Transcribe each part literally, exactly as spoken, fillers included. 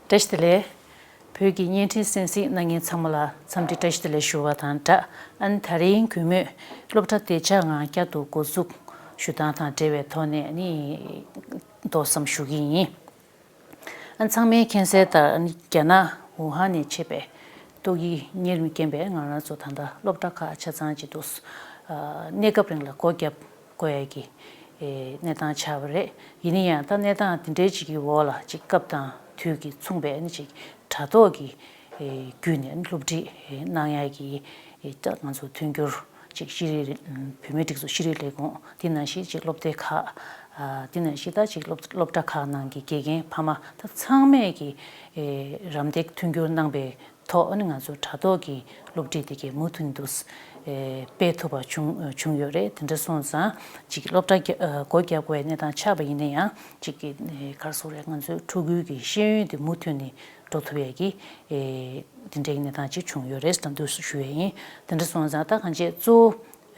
བཀྲ་ཤིས་བདེ་ལེགས། བོད་ཀྱི་བརྙན་འཕྲིན་གསན་གཟིགས་གནང་མཁན་ཚང་མ་ལ་འཚམས་འདྲི་བཀྲ་ཤིས་བདེ་ལེགས་ཞུ་བ་དང་སྦྲགས། ཨ་ནི་ད་རིང་གུས་མོས་སློབ་གྲྭ་བདེ་འཇགས་ངང་བསྐྱར་དུ་འགོ་འཛུགས་ཞུ་སྟངས་དང་འབྲེལ་བའི་ཐོག་ནས་ནི་མདོ་ཙམ་ཞུ་གི་ཡིན། ཨ་ནི་ཚང་མས་མཁྱེན་གསལ་ལྟར་ཨ་ནི་རྒྱ་ནག་ཝུ་ཧན་ནས་མཆེད་པའི་ཏོག་དབྱིབས་གཉན་རིམས་རྐྱེན་པས་ང་རང་ཚོ་ད་ལྟ་སློབ་གྲྭ་ཁག་ཆ་ཚང་གཅིག་ཏུ་ཨ་གནས་སྐབས་རིང་ལ་སྒོ་བརྒྱབ་དགོས་ཡ་གི་ཨེ་གནས་སྟངས་ཆགས་པ་རེད། ཡིན་ན་ཡང་ད་གནས་སྟངས་འདི་འདྲའི་ཅིག་གི་འོག་ལ་ཅིག་སྐབས་དང་དུས་ཀྱིས་མཚུངས་པའི་ཨ་ནི་ཅིག་དྲ་ཐོག་གི་ཨེ་བརྒྱུད་ནས་ཨ་ནི་སློབ་ཁྲིད་ཨེ་གནང་ཡ་གི་ཨེ་ད་ང་ཚོ་མཐུན་འགྱུར་ཅིག་ཤེས་རིག་བོད་མིའི་སྒྲིག་འཛུགས་ཤེས་རིག་ལས་ཁུངས་དེ་ནང་བཞིན་ཅིག་སློབ་སྡེ་ཁག་ཨ་དེ་ནང་བཞིན་ད་ཅིག་སློབ་སློབ་གྲྭ་ཁག་ནང་གི་དགེ་རྒན་ཕ་མ་ད་ཚང་མས་ཀྱི་ཨེ་རམ་འདེགས་མཐུན་འགྱུར་གནང་པའི་ཐོག་ཨ་ནི་ང་ཚོ་དྲ་ཐོག་གི་སློབ་ཁྲིད་དེ་གའི་མུ་མཐུད་དུ་ཨེ་སྤེལ་ཐུབ་པ་བྱུང་བྱུང་ཡོད་རེད། དེ་འདྲ་སོང་ཙང་ཅིག་སློབ་གྲྭ་རྒྱ་ཨ་སྒོ་བརྒྱབ་དགོས་གནས་སྟངས་ཆགས་པ་ཡིན་ན་ཡང་ཅིག་གི་ཨེ་ག་རེ་ཟེར་དགོས་རེད། ང་ཚོའི་ཕྲུ་གུའི་གི་ཤེས་ཡོན་དེ་མུ་མཐུད་ནས་འགྲོ་ཐུབ་ཡས་ཀྱི་ཨེ་དེ་འདྲའི་གནས་སྟངས་ཅིག་བྱུང་ཡོད་རེད་ཟེར་དུ་ཞུ་ཡས་ཡིན། དེ་འདྲ་སོང་ཙང་ད་གང་ཅི་གཙོ་བོ་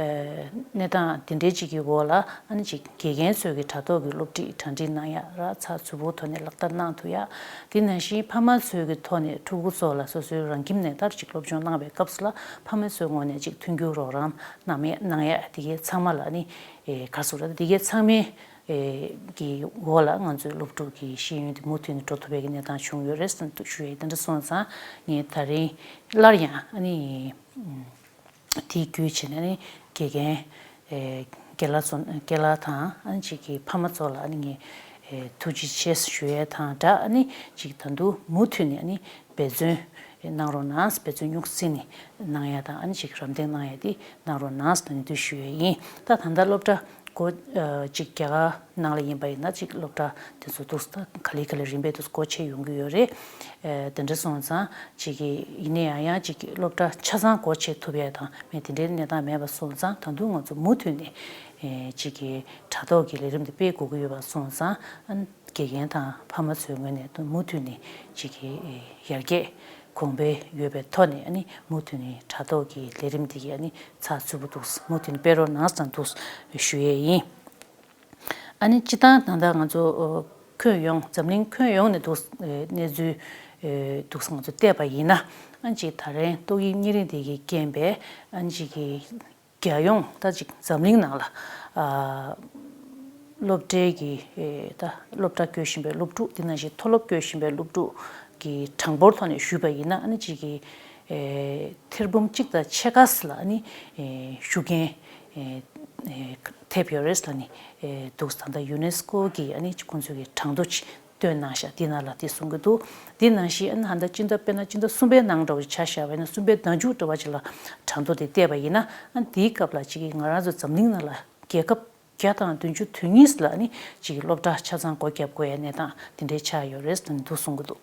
ཨེ་གནས་སྟངས་དེ་འདྲའི་ཅིག་གི་འོག་ལ་ཨ་ནི་ཅིག་དགེ་རྒན་ཚོས་ཀྱི་དྲ་ཐོག་གི་སློབ་ཁྲིད་གྲ་སྒྲིག་གནང་ཡ་ར་ཚགས་ཚུད་པོའི་ཐོག་ནས་ལག་བསྟར་གནང་ཐུབ་ཡ། དེ་ནང་བཞིན་ཕ་མ་ཚོས་ཀྱི་ཐོག་ནས་ཕྲུ་གུ་ཚོ་ལ་སོ་སོའི་རང་ཁྱིམ་ནས་ལྟར་ཅིག་སློབ་སྦྱོང་གནང་བའི་སྐབས་སུ་ལ་ཕ་མ་ཚོའི་ངོས་ནས་ཅིག་མཐུན་འགྱུར་རོགས་རམ་གནང་ཡ་གནང་ཡ་དེ་གའི་ཚང་མ་ལ་ནི་ཨེ་ག་རེ་ཟེར་དགོས་རེད། དེ་གའི་ཚང་མའི་ཨེ་གི་འོག་ལ་ང་ཚོའི་སློབ་ཕྲུག་གི་ཤེས་ཡོན་དེ་མུ་མཐུད་ནས་འགྲོ་ཐུབ་པའི་གི་གནས་སྟངས་བྱུང་ཡོད་རེད་ཟེར་དུ་ཞུ་ཡས། དེ་འདྲ་སོང་ཙང་ངས་ད་རིང་སླར་ཡང་ཨ་ནི་དེའི་བརྒྱུད་བྱས་ནས་ཨ་ནི་དགེ་རྒན་ཨེ་རྒན་ལགས་ཚོ་རྒན་ལགས་དང་ཨ་ནི་ཅིག་གི་ཕ་མ་ཚོ་ལ་ཨ་ནི་ངས་ཨེ་ཐུགས་རྗེ་ཆེ་ཞུ་ཡས་དང་སྦྲགས། ཨ་ནི་ཅིག་ད་དུང་མུ་མཐུད་ནས་ཨ་ནི་འབད་བརྩོན་གནང་རོགས་གནང་། འབད་བརྩོན་སྙུང་གསེང་ནས་གནང་ཡ་དང་ཨ་ནི་ཅིག་རམ་འདེགས་གནང་ཡ་དེ་གནང་རོགས་གནང་ཟེར་ནས་འདུ་ཞུ་ཡས་ཡིན། ད་ད་ལྟ་སློབ་གྲྭ་སྒོ་ཨ་ཅིག་རྒྱ་གར་ནང་ལ་ཡིན་པ་ཡིན་ན་ཅིག་སློབ་གྲྭ་དེ་ཚོ་འདུག་ད་ག་ལེ་ག་ལེ་རིམ་པས་འདུག་སྒོ་ཕྱེ་ཡོང་གི་ཡོད་རེད། ཨེ་དེ་འདྲ་སོང་ཙང་ཅིག་གི་ཡིན་ན་ཡང་ཡང་ཅིག་གི་སློབ་གྲྭ་ཆ་ཚང་སྒོ་ཕྱེ་ཐུབ་ཡ་དང་མེད་དེ་འདྲའི་གནས་སྟངས་མེད་པ་སོང་ཙང་ད་དུང་ང་ཚོ་མུ་མཐུད་ནས་ཨེ་ཅིག་གི་དྲ་ཐོག་གི་ལས་རིམ་དེ་སྤེལ་དགོས་ཀྱི་ཡོད་པ་སོང་ཙང་ཨ་དགེ་རྒན་དང་ཕ་མ་ཚོའི་ངོས་ནས་མུ་མཐུད་ནས་ཅིག་གི་ཡར་རྒྱས་གོང་འཕེལ་ཡོད་པའི་ཐོག་ནས་ཨ་ནི་མུ་མཐུད་ནས་དྲ་ཐོག་གི་ལས་རིམ་དེ་གའི་ཨ་ནི་ཚགས་ཚུད་པོ་འདུག་མུ་མཐུད་ནས་སྤེལ་རོགས་གནང་ཟེར་འདུག་ཞུ་ཡས་ཡིན། ཨ་ནི་སྤྱི་བཏང་ད་ལྟ་ང་ཚོ་ཁྱོན་ཡོངས་འཛམ་གླིང་ཁྱོན་ཡོངས་ནས་འདུག་གནས་ཚུལ་འདུག་ང་ཚོ་བལྟས་པ་ཡིན་ན་ཨ་ཅིག་ད་རིང་ཏོག་དབྱིབས་གཉན་རིམས་དེ་གའི་རྐྱེན་པས་ཨ་ཅིག་གི་རྒྱལ་ཡོངས་ད་ཅིག་འཛམ་གླིང་ནང་ལ་ཨ་སློབ་གྲྭའི་གི་ཨེ་ད་སློབ་གྲྭ་སྐྱོད་བཞིན་པའི་སློབ་ཕྲུག་དེ་ནང་བཞིན་མཐོ་སློབ་སྐྱོད་བཞིན་པའི་སློབ་ཕྲུག་གི་གྲངས་འབོར་ཐོག་ནས་ཞུས་པ་ཡིན་ན་ཨ་ནི་ཅིག་གི་ཨེ་ཐེར་འབུམ་གཅིག་དང་ཕྱེད་ཀ་ཙམ་ལ་ཨ་ནི་ཨེ་ཤུགས་རྐྱེན་ཨེ་ཨེ་ཐེབས་ཡོད་རེད་ལབ་ནི་ཨེ་འདུག་ད་ལྟ་ཡུ་ནེ་སི་ཀོ་གི་ཨ་ནི་ཁོང་ཚོས་གི་གྲངས་ཐོ་ཅིག་བཏོན་གནང་ཤག་དེ་ནང་ལ་དེ་གསུང་གི་འདུག་དེ་ནང་བཞིན་ཨ་ནི་ད་ལྟ་སྤྱི་ཟླ་དཔེར་ན་སྤྱི་ཟླ་གསུམ་པའི་ནང་འདྲ་བོ་ཆ་བཞག་པ་ཡིན་ན་གསུམ་པའི་ཟླ་མཇུག་འདྲ་བ་ཅིག་ལ་གྲངས་ཐོ་དེ་བལྟས་པ་ཡིན་ན་ཨ་ནི་དེའི་སྐབས་ལ་ཅིག་གི་ང་རང་ཚོ་འཛམ་གླིང་ནང་ལ་རྒྱལ་ཁབ་བརྒྱ་དང་བདུན་ཅུ་དོན་གཉིས་ལ་ནི་ཅིག་སློབ་གྲྭ་ཆ་ཚང་སྒོ་བརྒྱབ་དགོས་ཡ་གནས་སྟངས་དེ་འདྲའི་ཆགས་ཡོད་རེད་ཟེར་ནས་འདུག་གསུང་གི་འདུག་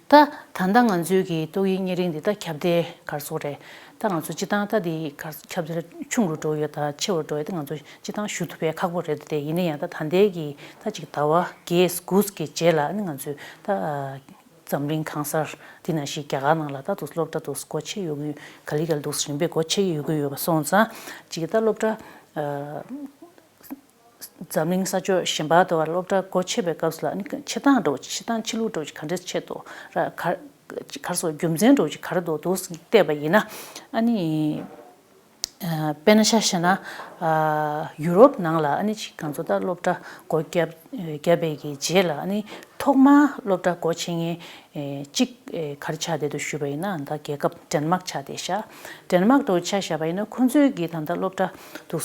ད་ད་ལྟ་ང་ཚོའི་གི་ཏོག་དབྱིབས་གཉན་རིམས་འདི་ད་ཁྱབ་གདལ་ག་རེ་ཟེར་དགོས་རེད། ད་ང་ཚོ་སྤྱི་བཏང་ད་འདི་ག་རེ་ཁྱབ་གདལ་ཆུང་རུ་འགྲོ་ཡོད་ད་ཆེ་རུ་འགྲོ་ཡོད་ད་ང་ཚོ་སྤྱི་བཏང་ཞུ་ཐུབ་པའི་ཁག་པོ་རེད་དེ། ཡིན་ན་ཡང་ད་ད་ལྟའི་གི་ད་ཅིག་ཟླ་བ་བརྒྱད་དགུ་གི་རྗེས་ལ་ནི་ང་ཚོས་ད་འཛམ་གླིང་གང་སར་དེ་ནང་བཞིན་རྒྱ་གར་ནང་ལ་ད་དུ་སློབ་གྲྭ་དུ་སྒོ་ཕྱེ་ཡོད་གི་ག་ལེ་ག་ལེ་དུ་རིམ་པས་སྒོ་ཕྱེ་ཡོད་གི་ཡོད་པ་སོང་ཙང་ཅིག་ད་སློབ་གྲྭ་འཛམ་གླིང་ས་ཕྱོགས་གཞན་པ་དུ་བ་སློབ་གྲྭ་སྒོ་ཕྱེ་བའི་སྐབས་སུ་ལ་ཨ་ནི་ཆེ་སྟངས་འགྲོ་ཆེ་སྟངས་ཆེ་ལུགས་འགྲོ་ག་འདྲས་ཆེ་དོ་ར་ག་ག་རེ་ཟེར་རྒྱུ་མཚན་འགྲོ་ག་རེ་འདུག་འདུག་བལྟས་པ་ཡིན་ན་ཨ་ནི། དཔེར་ན་ཆ་བཞག་ན། ཡུ་རོབ་ནང་ལ་ཨ་ནི་ཅིག་ང་ཚོ་ད་སློབ་གྲྭ་སྒོ་བརྒྱབ་བརྒྱབ་པའི་གི་རྗེས་ལ་ཨ་ནི་ཐོག་མར་སློབ་གྲྭ་སྒོ་ཕྱེ་མཁན་གཅིག་ག་རེ་ཆགས་བསྡད་འདུག་ཞུས་པ་ཡིན་ན་ད་རྒྱལ་ཁབ་ཌེན་མཱག་ཆགས་བསྡད་ཤག་ཌེན་མཱག་དུ་ཆ་བཞག་པ་ཡིན་ན་ཁོང་ཚོས་གི་ད་ལྟ་སློབ་གྲྭ་དུ་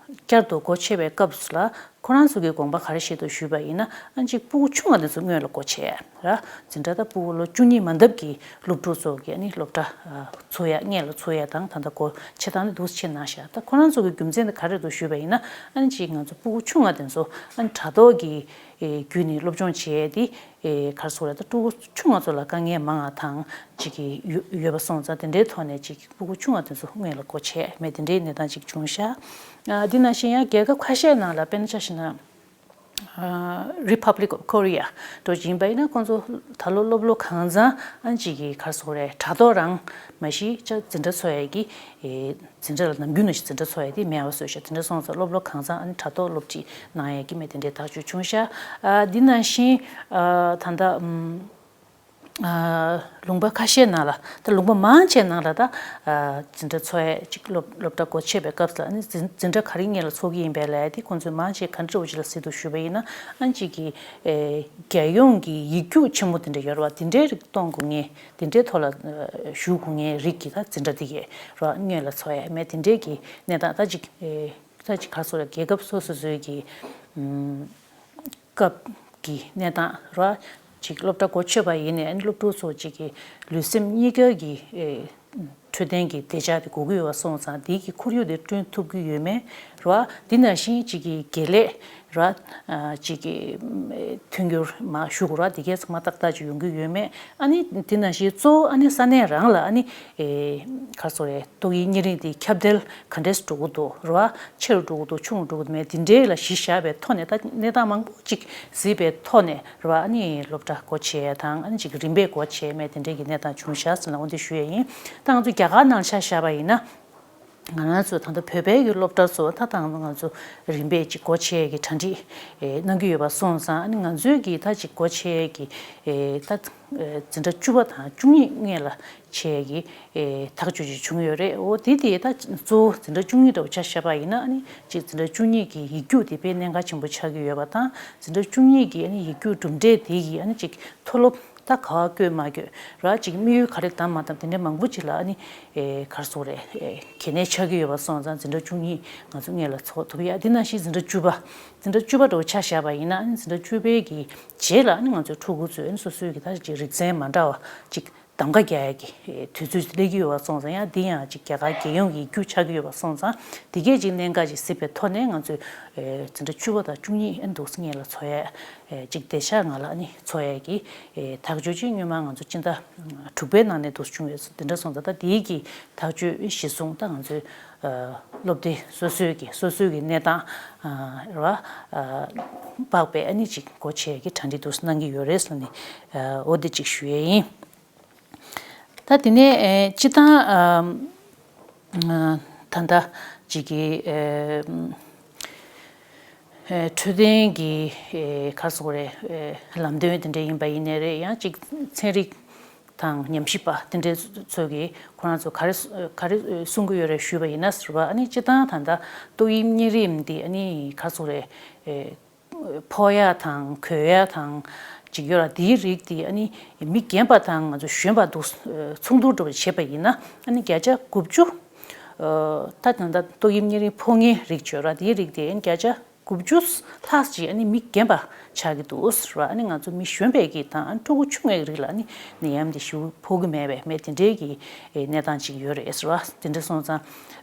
བསྐྱར་དུ་སྒོ་ཕྱེ་བའི་སྐབས་སུ་ལ། ཁོ་རང་ཚོ་གི་དགོངས་པ་ག་རེ་བཞེས་འདུག་ཞུས་པ་ཡིན་ན་ཨ་ཅིག་སྤུ་གུ་ཆུང་བ་དེ་ཚོ་སྔོན་ལ་སྒོ་ཕྱེ་ཡ་ར། འཛིན་གྲྭ་ད་སྤུ་གུ་ལོ་བཅུ་གཉིས་མ་འདབ་ཀྱི་སློབ་ཕྲུག་ཚོ་གི་ཨ་ནི་སློབ་གྲྭ་ཚུགས་ཡ་སྔོན་ལ་ཚུགས་ཡ་དང་ད་ལྟ་སྒོ་ཕྱེ་སྟངས་ནི་འདུག་སེ་ཕྱེ་གནང་ཤག་ད་ཁོ་རང་ཚོ་གི་རྒྱུ་མཚན་དེ་ག་རེ་འདུག་ཞུས་པ་ཡིན་ན་ཨ་ནི་ཅིག་ང་ཚོ་སྤུ་གུ་ཆུང་བ་དེ་ཚོ་ཨ་ནི་དྲ་ཐོག་གི་བརྒྱུད་ནས་སློབ་སྦྱོང་བྱེད་ཡ་དེ་ག་རེ་ཟེར་དགོས་རེད། ད་སྤུ་གུ་ཆུང་བ་ཚོ་ལ་དཀའ་ངལ་མང་བ་དང་ཅིག་གི་ཡོད་པ་སོང་ཙང་དེ་འདྲའི་ཐོག་ནས་ཅིག་སྤུ་གུ་ཆུང་བ་དེ་ཚོ་སྔོན་ལ་སྒོ་ཕྱེ་མེད་དེ་འདྲའི་གནས་སྟངས་ཅིག་བྱུང་ཤག་ཨ་འདི་ནང་བཞིན་ཡང་རྒྱལ་ཁབ་ཁ་ཤས་ནང་ལ་དཔེར་ན་ཆ་བཞག་ན་ Republic of Korea འགྲོ་བཞིན་པ་ཡིན་ན་ཁོང་ཚོ་ད་ལོ་སློབ་ལོ་གང་ཚང་ཨ་ཅིག་གི་ག་རེ་ཟེར་དགོས་རེད། དྲ་ཐོག་རང་མ་གཞི་ཅག་འཛིན་གྲྭ་འཚོགས་ཡས་ཀྱི་འཛིན་གྲྭ་ལ་ནམ་རྒྱུན་ནང་བཞིན་འཛིན་གྲྭ་འཚོགས་ཡས་དེ་མེད་པ་བཟོས་ཤག་དེ་འདྲ་སོང་ཙང་སློབ་ལོ་གང་ཚང་ཨ་ནི་དྲ་ཐོག་སློབ་ཁྲིད་གནང་ཡས་ཀྱི་མེད་དེ་འདྲའི་ཐག་གཅོད་བྱུང་ཤག་འདི་ནང་བཞིན་ད་ལྟ་ལུང་པ་ཁ་ཤས་ནང་ལ་ད་ལུང་པ་མང་ཆེ་ནང་ལ་ད་འཛིན་གྲྭ་འཚོགས་ཡས་ཅིག་སློབ་སློབ་གྲྭ་སྒོ་ཕྱེ་བའི་སྐབས་སུ་ཨ་ནི་འཛིན་འཛིན་གྲྭ་ག་རེ་སྔོན་ལ་འཚོགས་ཀྱི་ཡིན་པས་ལབ་ཡས་དེ་ཁོང་ཚོས་མང་ཆེ་ག་འདྲ་བོ་ཅིག་ལ་གཟིགས་འདུག་ཞུས་པ་ཡིན་ན་ཨ་ཅིག་གི་རྒྱལ་ཡོངས་ཀྱི་ཡིག་རྒྱུགས་ཆེན་མོ་དེ་འདྲ་ཡོད་རེད་བ། དེ་འདྲའི་རིགས་གཏོང་དགོས་ངེས། དེ་འདྲའི་ཐོག་ལ་ཞུགས་དགོས་ངེས་རིགས་ཀྱི་ད་འཛིན་གྲྭ་དེ་གས་རོགས་སྔོན་ལ་འཚོགས་ཡས་མེད་དེ་འདྲའི་གི་གནས་སྟངས་ད་ཅིག་ད་ཅིག་ག་རེ་ཟེར་རྒྱལ་ཁབ་སོ་སོ་སོའི་གི་སྐབས་ཀྱི་གནས་སྟངས་རོགས་ཅིག་སློབ་གྲྭ་སྒོ་ཕྱེ་བ་ཡིན་ནའི་སློབ་ཕྲུག་ཚོ་ཅིག་གི་ལུས་སེམས་གཉིས་ཀ་གི་འཕྲོད་བསྟེན་གྱི་བདེ་འཇགས་དེ་དགོས་ཀྱི་ཡོད་པ་སོང་ཙང་དེའི་གི་ཁོར་ཡུག་དེ་བསྐྲུན་ཐུབ་ཀྱི་ཡོད་མེད་རེད་བ། དེ་ནང་བཞིན་གཅིག་གི་དགེ་ལས་རེད་བ། གཅིག་གི་མཐུན་འགྱུར་མ་ཞུ་དགོས་རེད་བ། དེ་གའི་ཚང་མ་ཏག་ཏག་ཅིག་ཡོང་གི་ཡོད་མེད། ཨ་ནི་དེ་ནང་བཞིན་གཙོ་བོ་ཨ་ནི་ས་གནས་རང་ལ་ཨ་ནི་ག་རེ་ཟེར་དགོས་རེད། ཏོག་དབྱིབས་གཉན་རིམས་དེ་ཁྱབ་གདལ་ག་འདྲས་འགྲོ་གི་འདུག་རེད་བ། ཆེ་རུ་འགྲོ་གི་འདུག་ཆུང་རུ་འགྲོ་གི་འདུག་མེད་དེ་འདྲའི་ལ་གཞི་བཞག་པའི་ཐོག་ནས་ད་གནས་སྟངས་མང་པོ་ཅིག་གཟིགས་པའི་ཐོག་ནས་རེད་བ། ཨ་ནི་སློབ་གྲྭ་སྒོ་ཕྱེ་ཡས་དང་ཨ་ནི་ཅིག་རིམ་པས་སྒོ་ཕྱེ་ཡས་མེད་དེ་འདྲའི་གི་གནས་སྟངས་བྱུང་ཤག་ཟེར་ན་འོ་འདི་ཞུ་ཡས་ཡིན། ད་ང་ཚོ་རྒྱ་གར་ནང་ཆ་བཞག་པ་ཡིན་ན། ང་རང་ཚོ་ད་ལྟ་བོད་པའི་གི་སློབ་གྲྭ་ཚོ་ད་ད་ང་ཚོ་རིམ་པས་ཅིག་སྒོ་ཕྱེ་ཡས་ཀྱི་གྲ་སྒྲིག་གནང་གི་ཡོད་པ་སོང་ཙང་ཨ་ནི་ང་ཚོའི་གི་ད་ཅིག་སྒོ་ཕྱེ་ཡས་ཀྱི་ད་འཛིན་གྲྭ་བཅུ་པ་དང་བཅུ་གཉིས་སྔོན་ལ་ཕྱེ་ཡས་ཀྱི་ཐག་གཅོད་ཅིག་བྱུང་ཡོད་རེད། འོ་དེ་དེ་ད་གཙོ་བོ་འཛིན་གྲྭ་བཅུ་གཉིས་འདྲ་བོ་ཆ་བཞག་པ་ཡིན་ན་ཨ་ནི་ཅིག་འཛིན་གྲྭ་བཅུ་གཉིས་ཀྱི་ཡིག་རྒྱུགས་དེ་དཔེ་གནད་འགག་ཆེན་པོ་ཆགས་ཀྱི་ཡོད་པ་དང་འཛིན་གྲྭ་བཅུ་གཉིས་ཀྱི་ཨ་ནི་ཡིག་རྒྱུགས་གྲུབ་འབྲས་དེ་གི་ཨ་ནི་ཅིག་མཐོ་སློབ། ད་ག་བ་བཀོད་མ་བཀོད་ར་ཅིག་དམིགས་ཡུལ་ག་རེ་བདམས་མ་བདམས་དེ་འདྲའི་མང་པོ་ཅིག་ལ་ཨ་ནི་ཨེ་ག་རེ་ཟེར་དགོས་རེད། ཨེ་གལ་གནད་ཆགས་ཀྱི་ཡོད་པ་སོང་ཙང་འཛིན་གྲྭ་བཅུ་གཉིས་ང་ཚོ་སྔོན་ལ་འཚོགས་ཐུབ་ཡ། དེ་ནང་བཞིན་འཛིན་གྲྭ་བཅུ་པ། འཛིན་གྲྭ་བཅུ་པ་འདྲ་བོ་ཆ་བཞག་པ་ཡིན་ན་ཨ་ནི་འཛིན་གྲྭ་བཅུ་པའི་གི་རྗེས་ལ་ཨ་ནི་ང་ཚོའི་ཕྲུ་གུ་ཚོས་ཨ་ནི་སོ་སོའི་གི་ད་ཅིག་རིག་ཚན་མ་འདྲ་བ་ཅིག་གདམ་ག་རྒྱག་ཡ་གི་ཨེ་དུས་ཚོད་སླེབས་ཀྱི་ཡོད་པ་སོང་ཙང་ཡང་འདི་ཡང་ཅིག་རྒྱ་གར་རྒྱལ་ཡོངས་ཀྱི་ཡིག་རྒྱུགས་ཆགས་ཀྱི་ཡོད་པ་སོང་ཙང་དེ་གས་ཅིག་གནད་འགག་ཅིག་གཟིགས་པའི་ཐོག་ནས་ང་ཚོས་ཨེ་འཛིན་གྲྭ་བཅུ་པ་དང་བཅུ་གཉིས་ཨ་ནི་འདུག་སེ་སྔོན་ལ་འཚོགས་ཡ། ཨེ་གཅིག་བདེ་འཇགས་ངང་ལ་ཨ་ནི་འཚོགས་ཡས་ཀྱི་ཨེ་ཐག་གཅོད་ཅིག་སྔོན་མ་ང་ཚོ་སྤྱི་ཟླ་དྲུག་པའི་ནང་ནས་འདུག་བྱུང་ཡོད། དེ་འདྲ་སོང་ཙང་ད་དེའི་གི་ཐག་གཅོད་གཞིར་བཟུང་ད་ང་ཚོའི་ཨ་སློབ་སྡེ་སོ་སོའི་གི་སོ་སོའི་གི་གནས་སྟངས་ཨ་རེད་བ། ཨ་དཔག་པའི་ཨ་ནི་ཅིག་སྒོ་ཕྱེ་ཡས་ཀྱི་གྲ་སྒྲིག་འདུག་སེ་གནང་གི་ཡོད་རེད་ཟེར་ནས་ཨ་འོ་དེ་ཅིག་ཞུ་ཡས་ཡིན། ད་དེ་ནས་ཨེ་སྤྱི་བཏང་ཨ་ཨ་ད་ལྟ་ཅིག་གི་ཨེ་ཨེ་འཕྲོད་བསྟེན་གྱི་ཨེ་ག་རེ་ཟེར་དགོས་རེད། ཨེ་ལམ་སྟོན་དེ་འདྲ་ཡིན་པ་ཡིན་ནའི་རེད། ཡང་ཅིག་ཚན་རིག་དང་ཉམས་ཞིབ་པ་དེ་འདྲ་ཚོ་གིས་ཁོ་རང་ཚོ་ག་རེ་ག་རེ་གསུང་གི་ཡོད་རེད་ཞུས་པ་ཡིན་ན་ཟེར་བ་ཨ་ནི་སྤྱི་བཏང་ད་ལྟ་ཏོག་དབྱིབས་གཉན་རིམས་འདི་ཨ་ནི་ག་རེ་ཟེར་དགོས་རེད། ཨེ་ཕོག་ཡ་དང་གོན་ཡ་དང་ཅིག་ཡོད་ར། དེའི་རིགས་དེ་ཨ་ནི་མི་རྒན་པ་དང་ང་ཚོ་གཞོན་པ་འདུག་མཚུངས་བསྡུར་འདྲ་བོ་བྱས་པ་ཡིན་ན་ཨ་ནི་བརྒྱ་ཆ་དགུ་བཅུ་ད་ད་ལྟ་ཏོག་དབྱིབས་གཉན་རིམས་ཕོག་མཁན་རིགས་ཡོད་ར། དེའི་རིགས་དེ་ཨ་ནི་བརྒྱ་ཆ་དགུ་བཅུ་ལྷག་ཅིག་ཨ་ནི་མི་རྒན་པ་ཆགས་ཀྱི་འདུག་ར། ཨ་ནི་ང་ཚོ་མི་གཞོན་པའི་གི་དང་ཨ་ནི་ཕྲུ་གུ་ཆུང་བའི་རིགས་ལ་ཨ་ནི་ནད་ཡམས་དེ་ཞེ་པོ་ཕོག་གི་མེད་པའི་མེད་དེ་འདྲའི་གི་གནས་སྟངས་ཅིག་ཡོད་རེད་ར། དེ་འདྲ་སོང་ཙང་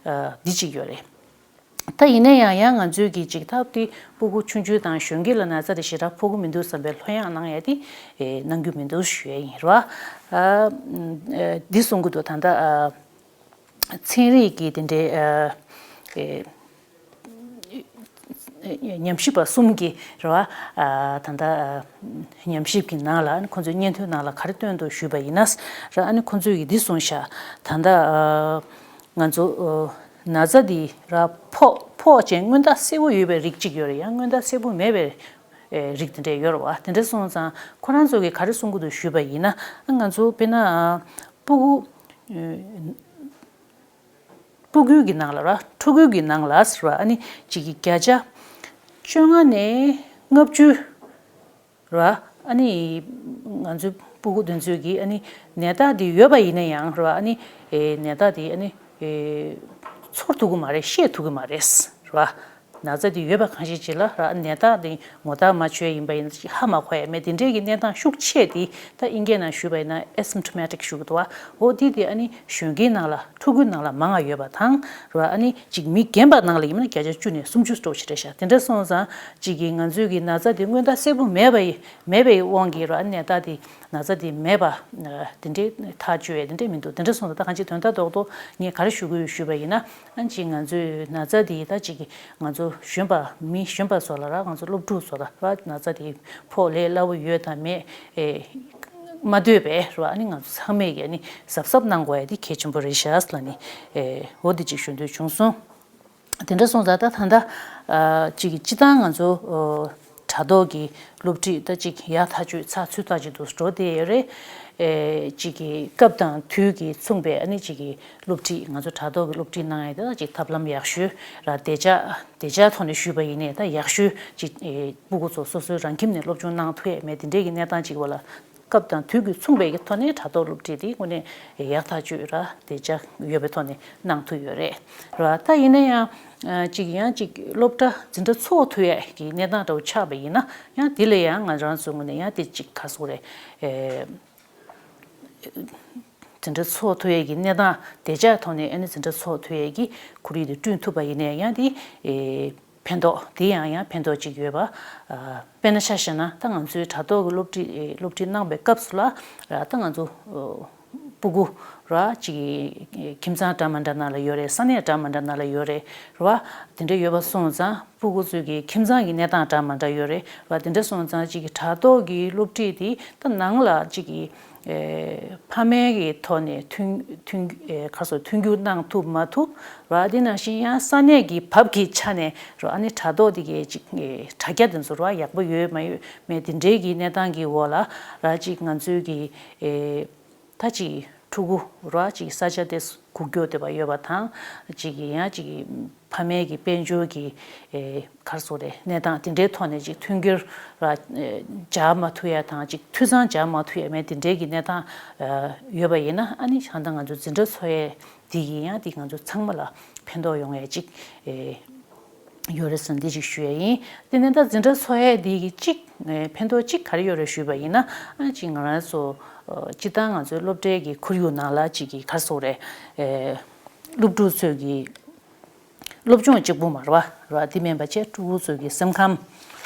འདི་ཅིག་ཡོད་རེད། ད་ཡིན་ན་ཡང་ཡང་ང་ཚོས་ཀྱི་ཅིག་ཐབས་དེ་སྤུ་གུ་ཆུང་ཆུང་དང་གཞོན་སྐྱེས་ལ་ན་ཚ་དེ་ཞེ་དྲག་ཕོག་གི་མི་འདུག་བསམ་པའི་ལྷོད་ཡངས་གནང་ཡ་དེ་ཨེ་གནང་རྒྱུ་མི་འདུག་ཞུ་ཡ་ཡིན་ར། ཨ་འདི་གསུང་གི་འདུག་ད་ལྟ་ཨ་ཚན་རིག་གི་དེ་འདྲའི་ཨ་ཨེ་ཉམས་ཞིབ་པ་གསུམ་གྱི་རེད་བ། ཨ་ད་ལྟ་ཉམས་ཞིབ་ཀྱི་ནང་ལ་ཁོང་ཚོའི་སྙན་ཐོའི་ནང་ལ་ག་རེ་བཏོན་འདུག་ཞུས་པ་ཡིན་ན་ར། ཨ་ནི་ཁོང་ཚོས་ཀྱི་འདི་གསུངས་ཤག་ད་ལྟ་ཨ་ང་ཚོ་ཨ་ན་ཚ་འདི་ར་ཕོག་ཕོག་ཅིང་སྔོན་བརྡ་གསལ་པོ་ཡོད་པའི་རིགས་གཅིག་ཡོད་རེད། ཡང་སྔོན་བརྡ་གསལ་པོ་མེད་པའི་ཨེ་རིགས་དེ་འདྲ་ཡོད་རེད་བ། དེ་འདྲ་སོང་ཙང་ཁོ་རང་ཚོ་གིས་ག་རེ་གསུང་གི་འདུག་ཞུས་པ་ཡིན་ན་ཨ་ང་ཚོ་དཔེར་ན་ཨ་སྤུ་གུ་ཨེ་སྤུ་གུའི་གི་ནང་ལ་ར་ཕྲུ་གུའི་གི་ནང་ལ་ཟེར་བ་ཨ་ནི་གཅིག་གི་བརྒྱ་ཆ་བཅོ་ལྔ་ནས་ལྔ་བཅུ་ར། ཨ་ནི་ང་ཚོའི་སྤུ་གུ་དེ་ཚོའི་གི་ཨ་ནི་ནད་རྟགས་དེ་ཡོད་པ་ཡིན་ན་ཡང་ར། ཨ་ནི་ཨེ་ནད་རྟགས་དེ་ཨ་ནི་ཨེ་ཚོར་ཐུབ་གི་མ་རེད། ཤེས་ཐུབ་གི་མ་རེད་ར། ན་ཚ་དེ་ཡོད་པ་གང་ཞིག་ཅིག་ལ་ར་ནད་རྟགས་དེ་ངོ་རྟགས་མ་ཆོད་ཡིན་པ་ཡིན་ན་ཅིག་ཧ་མ་གོ་ཡ་མེད། དེ་འདྲའི་གི་གནས་སྟངས་ཤུགས་ཆེ་དེ་ད་ཨིན་སྐད་ནང་ཞུས་པ་ཡིན་ན་asymptomatic ཞུ་གི་འདུག་བ། འོ་དེ་དེ་ཨ་ནི་གཞོན་སྐྱེས་ནང་ལ་ཕྲུ་གུའི་ནང་ལ་མང་ང་ཡོད་པ་དང་ར། ཨ་ནི་ཅིག་མི་རྒན་པ་ནང་ལ་ཡིན་ན་བརྒྱ་ཆ་བཅུ་ནས་སུམ་ཅུ་འགྲོ་ཞིག་རེད་ཤག་དེ་འདྲ་སོང་ཙང་ཅིག་གི་ང་ཚོའི་གི་ན་ཚ་དེ་སྔོན་བརྡ་གསལ་པོ་མེད་པ་ཡི་མེད་པའི་དབང་གིས་ར། ཨ་ནི་ནད་རྟགས་དེ་ན་ཚ་དེ་མེད་པ་དེ་འདྲའི་ཐག་གཅོད་ཡ་དེ་འདྲ་མི་འདུག་དེ་འདྲ་སོང་ཙང་ད་གང་ཅི་དོན་དག་རྡོག་རྡོག་ངས་ག་རེ་ཞུ་གི་ཡོད་ཞུས་པ་ཡིན་ན། ཨ་ཅིག་ང་ཚོའི་ན་ཚ་འདི་ད་ཅིག་ང་ཚོ་ གཞོན་པ་མི་གཞོན་པ་ཚོ་ལ་ར་ང་ཚོ་སློབ་ཕྲུག་ཚོ་ལ་ར་ན་ཚ་དེ་ཕོག་ལས་སླ་བོ་ཡོད་དང་མེད་ཨེ་མ་ལྟོས་པའི་ར་ཨ་ནི་ང་ཚོ་ཚང་མས་ཀྱི་ཨ་ནི་གཟབ་གཟབ་གནང་དགོས་ཡ་དེ་གལ་ཆེན་པོ་རེད་ཤག་ལ་ནི་ཨེ་འོ་དེ་ཅིག་ཞུ་འདོད་བྱུང་སོང་། དེ་འདྲ་སོང་ཙང་ད་ད་ལྟ་ཨ་ཅིག་སྤྱི་བཏང་ང་ཚོ་ཨོ་དྲ་ཐོག་གི་སློབ་ཁྲིད་ད་ཅིག་ཡག་ཐག་ཆོད་ཚགས་ཚུད་ཐག་ཆོད་དུ་འགྲོ་བསྡད་ཡོད་རེད། ཨེ་ཅིག་གི་སྐབས་དང་དུས་ཀྱིས་མཚུངས་པའི་ཨ་ནི་ཅིག་གི་སློབ་ཁྲིད་ང་ཚོ་དྲ་ཐོག་གི་སློབ་ཁྲིད་གནང་ཡ་དེ་ད་ཅིག་ཐབས་ལམ་ཡག་ཤོས་ར་བདེ་འཇགས་བདེ་འཇགས་ཐོག་ནས་ཞུས་པ་ཡིན་ནའི་ད་ཡག་ཤོས་ཅིག་ཨེ་སྤུ་གུ་ཚོ་སོ་སོའི་རང་ཁྱིམ་ནས་སློབ་སྦྱོང་གནང་ཐུབ་ཡ་མེད་དེ་འདྲའི་གི་གནས་སྟངས་ཅིག་བ་ལ། སྐབས་དང་དུས་ཀྱིས་མཚུངས་པའི་གི་ཐོག་ནས་དྲ་ཐོག་སློབ་ཁྲིད་དེ་དངོས་གནས་ཡག་ཐག་ཆོད་ར་བདེ་འཇགས་ཡོད་པའི་ཐོག་ནས་གནང་ཐུབ་ཡོད་རེད། ར་ད་ཡིན་ན་ཡང་ཨ་ཅིག་ཡང་ཅིག་སློབ་གྲྭ་འཛིན་གྲྭ་ཚོགས་ཐུབ་ཡས་ཀྱི་གནས་སྟངས་འདྲ་བོ་ཆགས་པ་ཡིན་ན་ཡང་དེ་ལ་ཡང་ང་རང་ཚོའི་ངོས་ནས་ཡང་དེ་ཅིག་ག་རེ་ཟེར་དགོས་རེད། ཨེ་འཛིན་གྲྭ་ཚོགས་ཐུབ་ཡས་ཀྱི་གནས་སྟངས་བདེ་འཇགས་ཐོག་ནས་ཨ་ནི་འཛིན་གྲྭ་ཚོགས་ཐུབ་ཡས་ཀྱི་ཁོར་ཡུག་དེ་བསྐྲུན་ཐུབ་པ་ཡིན་ན་ཡང་དེ་ཨེ་ཕན་ཐོགས་དེ་ཡང་ཡང་ཕན་ཐོགས་ཅིག་ཡོད་པ། ཨ་དཔེར་ན་ཆ་བཞག་ན་ད་ང་ཚོའི་དྲ་ཐོག་གི་སློབ་ཁྲིད་སློབ་ཁྲིད་གནང་བའི་སྐབས་སུ་ལ་ད་ང་ཚོ་ཨ་སྤུ་གུ་ར་ཅིག་ཁྱིམ་ཚང་འདྲ་མི་འདྲ་ནང་ལ་ཡོད་རེད། ས་གནས་འདྲ་མི་འདྲ་ནང་ལ་ཡོད་རེད་ར། དེ་འདྲ་ཡོད་པ་སོང་ཙང་སྤུ་གུ་ཚོའི་གི་ཁྱིམ་ཚང་གི་གནས་སྟངས་འདྲ་མི་འདྲ་ཡོད་རེད་ར། དེ་འདྲ་སོང་ཙང་ཅིག་གི་དྲ་ཐོག་གི་སློབ་ཁྲིད་དེ་ད་ནང་ལ་ཅིག་གི་ཨེ་ཕ་མའི་གི་ཐོག་ནས་མཐུན་མཐུན་ཨེ་ག་རེ་ཟེར་མཐུན་འགྱུར་གནང་ཐུབ་མ་ཐུབ་ར། དེ་ནང་བཞིན་ཡང་ས་གནས་ཀྱི་བབ་ཀྱི་ཆ་ནས་ར་ཨ་ནི་དྲ་ཐོག་དེ་གའི་ཅིག་ཨེ་དྲ་རྒྱ་དེ་ཚོ་ར་ཡག་པོ་ཡོད་མ་ཡོད་མེད་དེ་འདྲའི་གི་གནས་སྟངས་ཀྱི་འོག་ལ་ར་ཅིག་ང་ཚོའི་གི་ཨེ་ད་ཅིག་ཕྲུ་གུ་ར་ཅིག་ས་ཆ་དེ་སྒུག་སྐྱོ་དེ་བ་ཡོད་པ་དང་ཅིག་གི་ཡང་ཅིག་གི་ཕ་མའི་གི་དཔལ་འབྱོར་གྱི་ཨེ་ག་རེ་ཟེར་དགོས་རེད། གནས་སྟངས་དེ་འདྲའི་ཐོག་ནས་ཅིག་མཐུན་འགྱུར་ལ་ཨེ་སྦྱར་མ་ཐུབ་ཡ་དང་ཅིག་འཐུས་ཚང་སྦྱར་མ་ཐུབ་ཡ་མེད་དེ་འདྲའི་གི་གནས་སྟངས་ཨེ་ཡོད་པ་ཡིན་ན་ཨ་ནི་ད་ལྟ་ང་ཚོ་འཛིན་གྲྭ་ཚོགས་ཡས་དེ་གི་ཡང་དེ་ང་ཚོ་ཚང་མ་ལ་ཕན་ཐོགས་ཡོང་ཡ་ཅིག་ཨེ་ཡོད་རེད་ཟེར་འདི་ཅིག་ཞུ་ཡ་ཡིན། དེ་ནས་ད་འཛིན་གྲྭ་ཚོགས་ཡས་དེ་གི་ཅིག་ཨེ་ཕན་ཐོགས་ཅིག་ག་རེ་ཡོད་རེད་ཞུས་པ་ཡིན་ན་ཨ་ཅིག་ང་རང་ཚོ་ཨེ་སྤྱི་བཏང་ང་ཚོའི་སློབ་གྲྭའི་གི་ཁོར་ཡུག་ནང་ལ་ཅིག་གི་ག་རེ་ཟེར་དགོས་རེད། ཨེ་སློབ་ཕྲུག་ཚོས་གི་སློབ་སྦྱོང་གཅིག་པུ་མ་རེད་བ། རེད་བ། དེ་མིན་པ་བྱས་ཕྲུ་གུ་ཚོའི་གི་སེམས་ཁམས་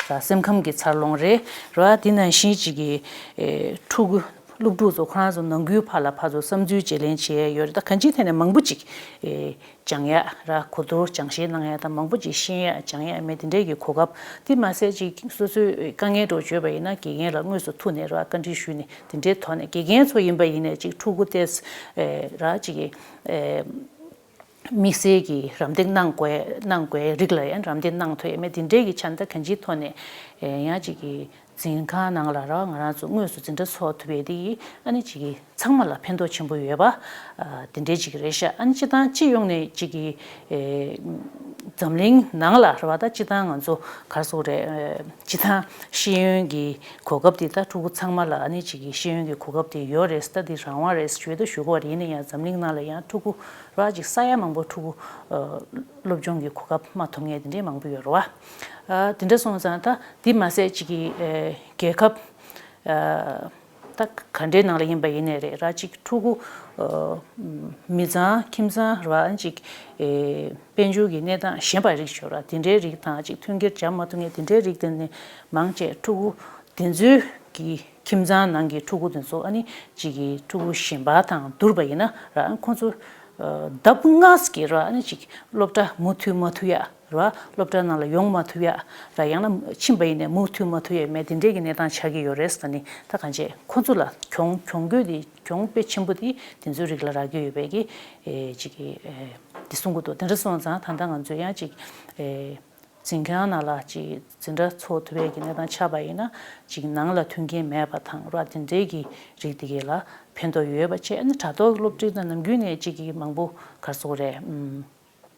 ར་སེམས་ཁམས་ཀྱི་འཚར་ལོངས་རེད། རེད་བ། དེ་ནང་བཞིན་གཅིག་གི་ཨེ་ཕྲུ་གུ་སློབ་ཕྲུག་ཚོ་ཁོ་རང་ཚོ་ནང་ཁུལ་བར་ལ་ཕར་ཚུར་བསམ་ཚུལ་བརྗེ་ལེན་བྱེད་ཡ་ཡོད་རེད། ད་གང་ཅིའི་ཐད་ནས་མང་པོ་ཅིག་ཨེ་སྦྱང་ཡ་ར་གོ་བསྡུར་སྦྱང་བཤད་གནང་ཡ་དང་མང་པོ་ཅིག་ཤེས་ཡ་སྦྱང་ཡ་མེད་དེ་འདྲའི་གི་གོ་སྐབས། དེ་མ་ཟད་ཅིག་སོ་སོའི་དཀའ་ངལ་འདྲ་བོ་བརྗོད་པ་ཡིན་ན་དགེ་རྒན་ལ་དངོས་སུ་ཐུག་ནས་ར་བཀའ་འདྲི་ཞུས་ནས་དེ་འདྲའི་ཐོག་ནས་དགེ་རྒན་ཚོ་ཡིན་པ་ཡིན་ནས་ཅིག་ཕྲུ་གུ་ཏོག་ཙམ་ཨེ་ར་ཅིག་གི་ཨེ། དམིགས་བསལ་གྱི་རམ་འདེགས་གནང་དགོས་གནང་དགོས་རིགས་ལ་ཡང་རམ་འདེགས་གནང་ཐུབ་ཡ་མེད་དེ་འདྲའི་གི་ཆ་ནས་ད་གང་ཅིའི་ཐོག་ནས་ཡང་ཅིག་གི་འཛིན་ཁང་ནང་ལ་ར་ང་རང་ཚོ་དངོས་སུ་འཛིན་གྲྭ་ཚོགས་ཐུབ་ཡས་དེ་ཡིས་ཨ་ནི་ཅིག་གི་ཚང་མ་ལ་ཕན་ཐོགས་ཆེན་པོ་ཡོད་པ་དེ་འདྲའི་ཅིག་རེད་ཤག་ཨ་ནི་སྤྱི་བཏང་སྤྱི་ཡོངས་ནས་ཅིག་གི་འཛམ་གླིང་ནང་ལ་ར་བ་ད་སྤྱི་བཏང་ང་ཚོ་ག་རེ་ཟེར་དགོས་རེད། སྤྱི་བཏང་ཤེས་ཡོན་གྱི་གོ་སྐབས་དེ་ད་ཕྲུ་གུ་ཚང་མ་ལ་ཨ་ནི་ཅིག་གི་ཤེས་ཡོན་གྱི་གོ་སྐབས་དེ་ཡོད་རེད། ད་དེ་རང་དབང་རེད་ཞུས་ད་ཞུ་གི་ཡོད་རེད། ཡིན་ན་ཡང་འཛམ་གླིང་ནང་ལ་ཡང་ཕྲུ་གུ་ར་ཅིག་ས་ཡ་མང་པོ་ཕྲུ་གུ་ཨ་སློབ་སྦྱོང་གི་གོ་སྐབས་མ་ཐོབ་མཁན་དེ་འདྲའི་མང་པོ་ཡོད་རེད་བ། ཨ་དེ་འདྲ་སོང་ཙང་ད་དེ་མ་ཟད་ཅིག་གི་ཨ་རྒྱལ་ཁབ་ཨ་ད་ག་འདྲའི་ནང་ལ་ཡིན་པ་ཡིན་ནའི་རེད་ར་ཅིག་ཕྲུ་གུ་ཨ་མི་ཚང་ཁྱིམ་ཚང་ར་ཅིག་ཨེ་དཔལ་འབྱོར་གྱི་གནས་སྟངས་ཞན་པ་རིགས་ཡོད་ར་དེ་འདྲའི་རིགས་དང་ཅིག་མཐུན་འགྱུར་སྦྱར་མ་ཐུབ་མཁན་དེ་འདྲའི་རིགས་དེ་ནི་མང་ཆེ་ཕྲུ་གུ་དེ་ཚོའི་གི་ཁྱིམ་ཚང་ནང་གི་ཕྲུ་གུ་དེ་ཚོ་ཨ་ནི་གཅིག་གི་ཕྲུ་གུ་གཞན་པ་དང་བསྡུར་བ་ཡིན་ན་ར་ཁོང་ཚོ་ལྡབ་ལྔ་ཙམ་གྱིས་ར་ཨ་ནི་གཅིག་སློབ་གྲྭ་མུ་མཐུད་མ་ཐུབ་ཡ་ར་སློབ་གྲྭ་ནང་ལ་ཡོང་མ་ཐུབ་ཡ་ར་ཡང་ན་ཕྱིན་པ་ཡིན་ནའི་མུ་མཐུད་མ་ཐུབ་ཡ་མེད་དེ་འདྲའི་གི་གནས་སྟངས་ཆགས་ཀྱི་ཡོད་རེད་ཟེར་ནི་ད་གང་བྱས་ཁོང་ཚོ་ལ་གྱོང་གྱོང་གུད་དེ་གྱོང་དཔེ་ཆེན་པོ་དེ་དེ་ཚོའི་རིགས་ལ་རག་གི་ཡོད་པའི་གི་ཨེ་གཅིག་གི་ཨེ་དེ་གསུང་གི་འདུག་དེ་འདྲ་སོང་ཙང་ད་ལྟ་ང་ཚོ་ཡང་གཅིག་ཨེ། འཛིན་ཁང་ནང་ལ་ཅིག་འཛིན་གྲྭ་ཚོགས་ཐུབ་པའི་གི་གནས་སྟངས་ཆགས་པ་ཡིན་ན་ཅིག་ནང་ལ་མཐུན་རྐྱེན་མེད་པ་དང་ར་དེ་འདྲའི་གི་རིགས་དེ་གས་ལ་ཕན་ཐོགས་ཡོད་པ་བྱས་ཨ་ནི་དྲ་ཐོག་གི་སློབ་ཁྲིད་དང་ནམ་རྒྱུན་ནས་ཅིག་གི་མང་པོ་ག་རེ་ཟེར་དགོས་རེད་ཨུམ།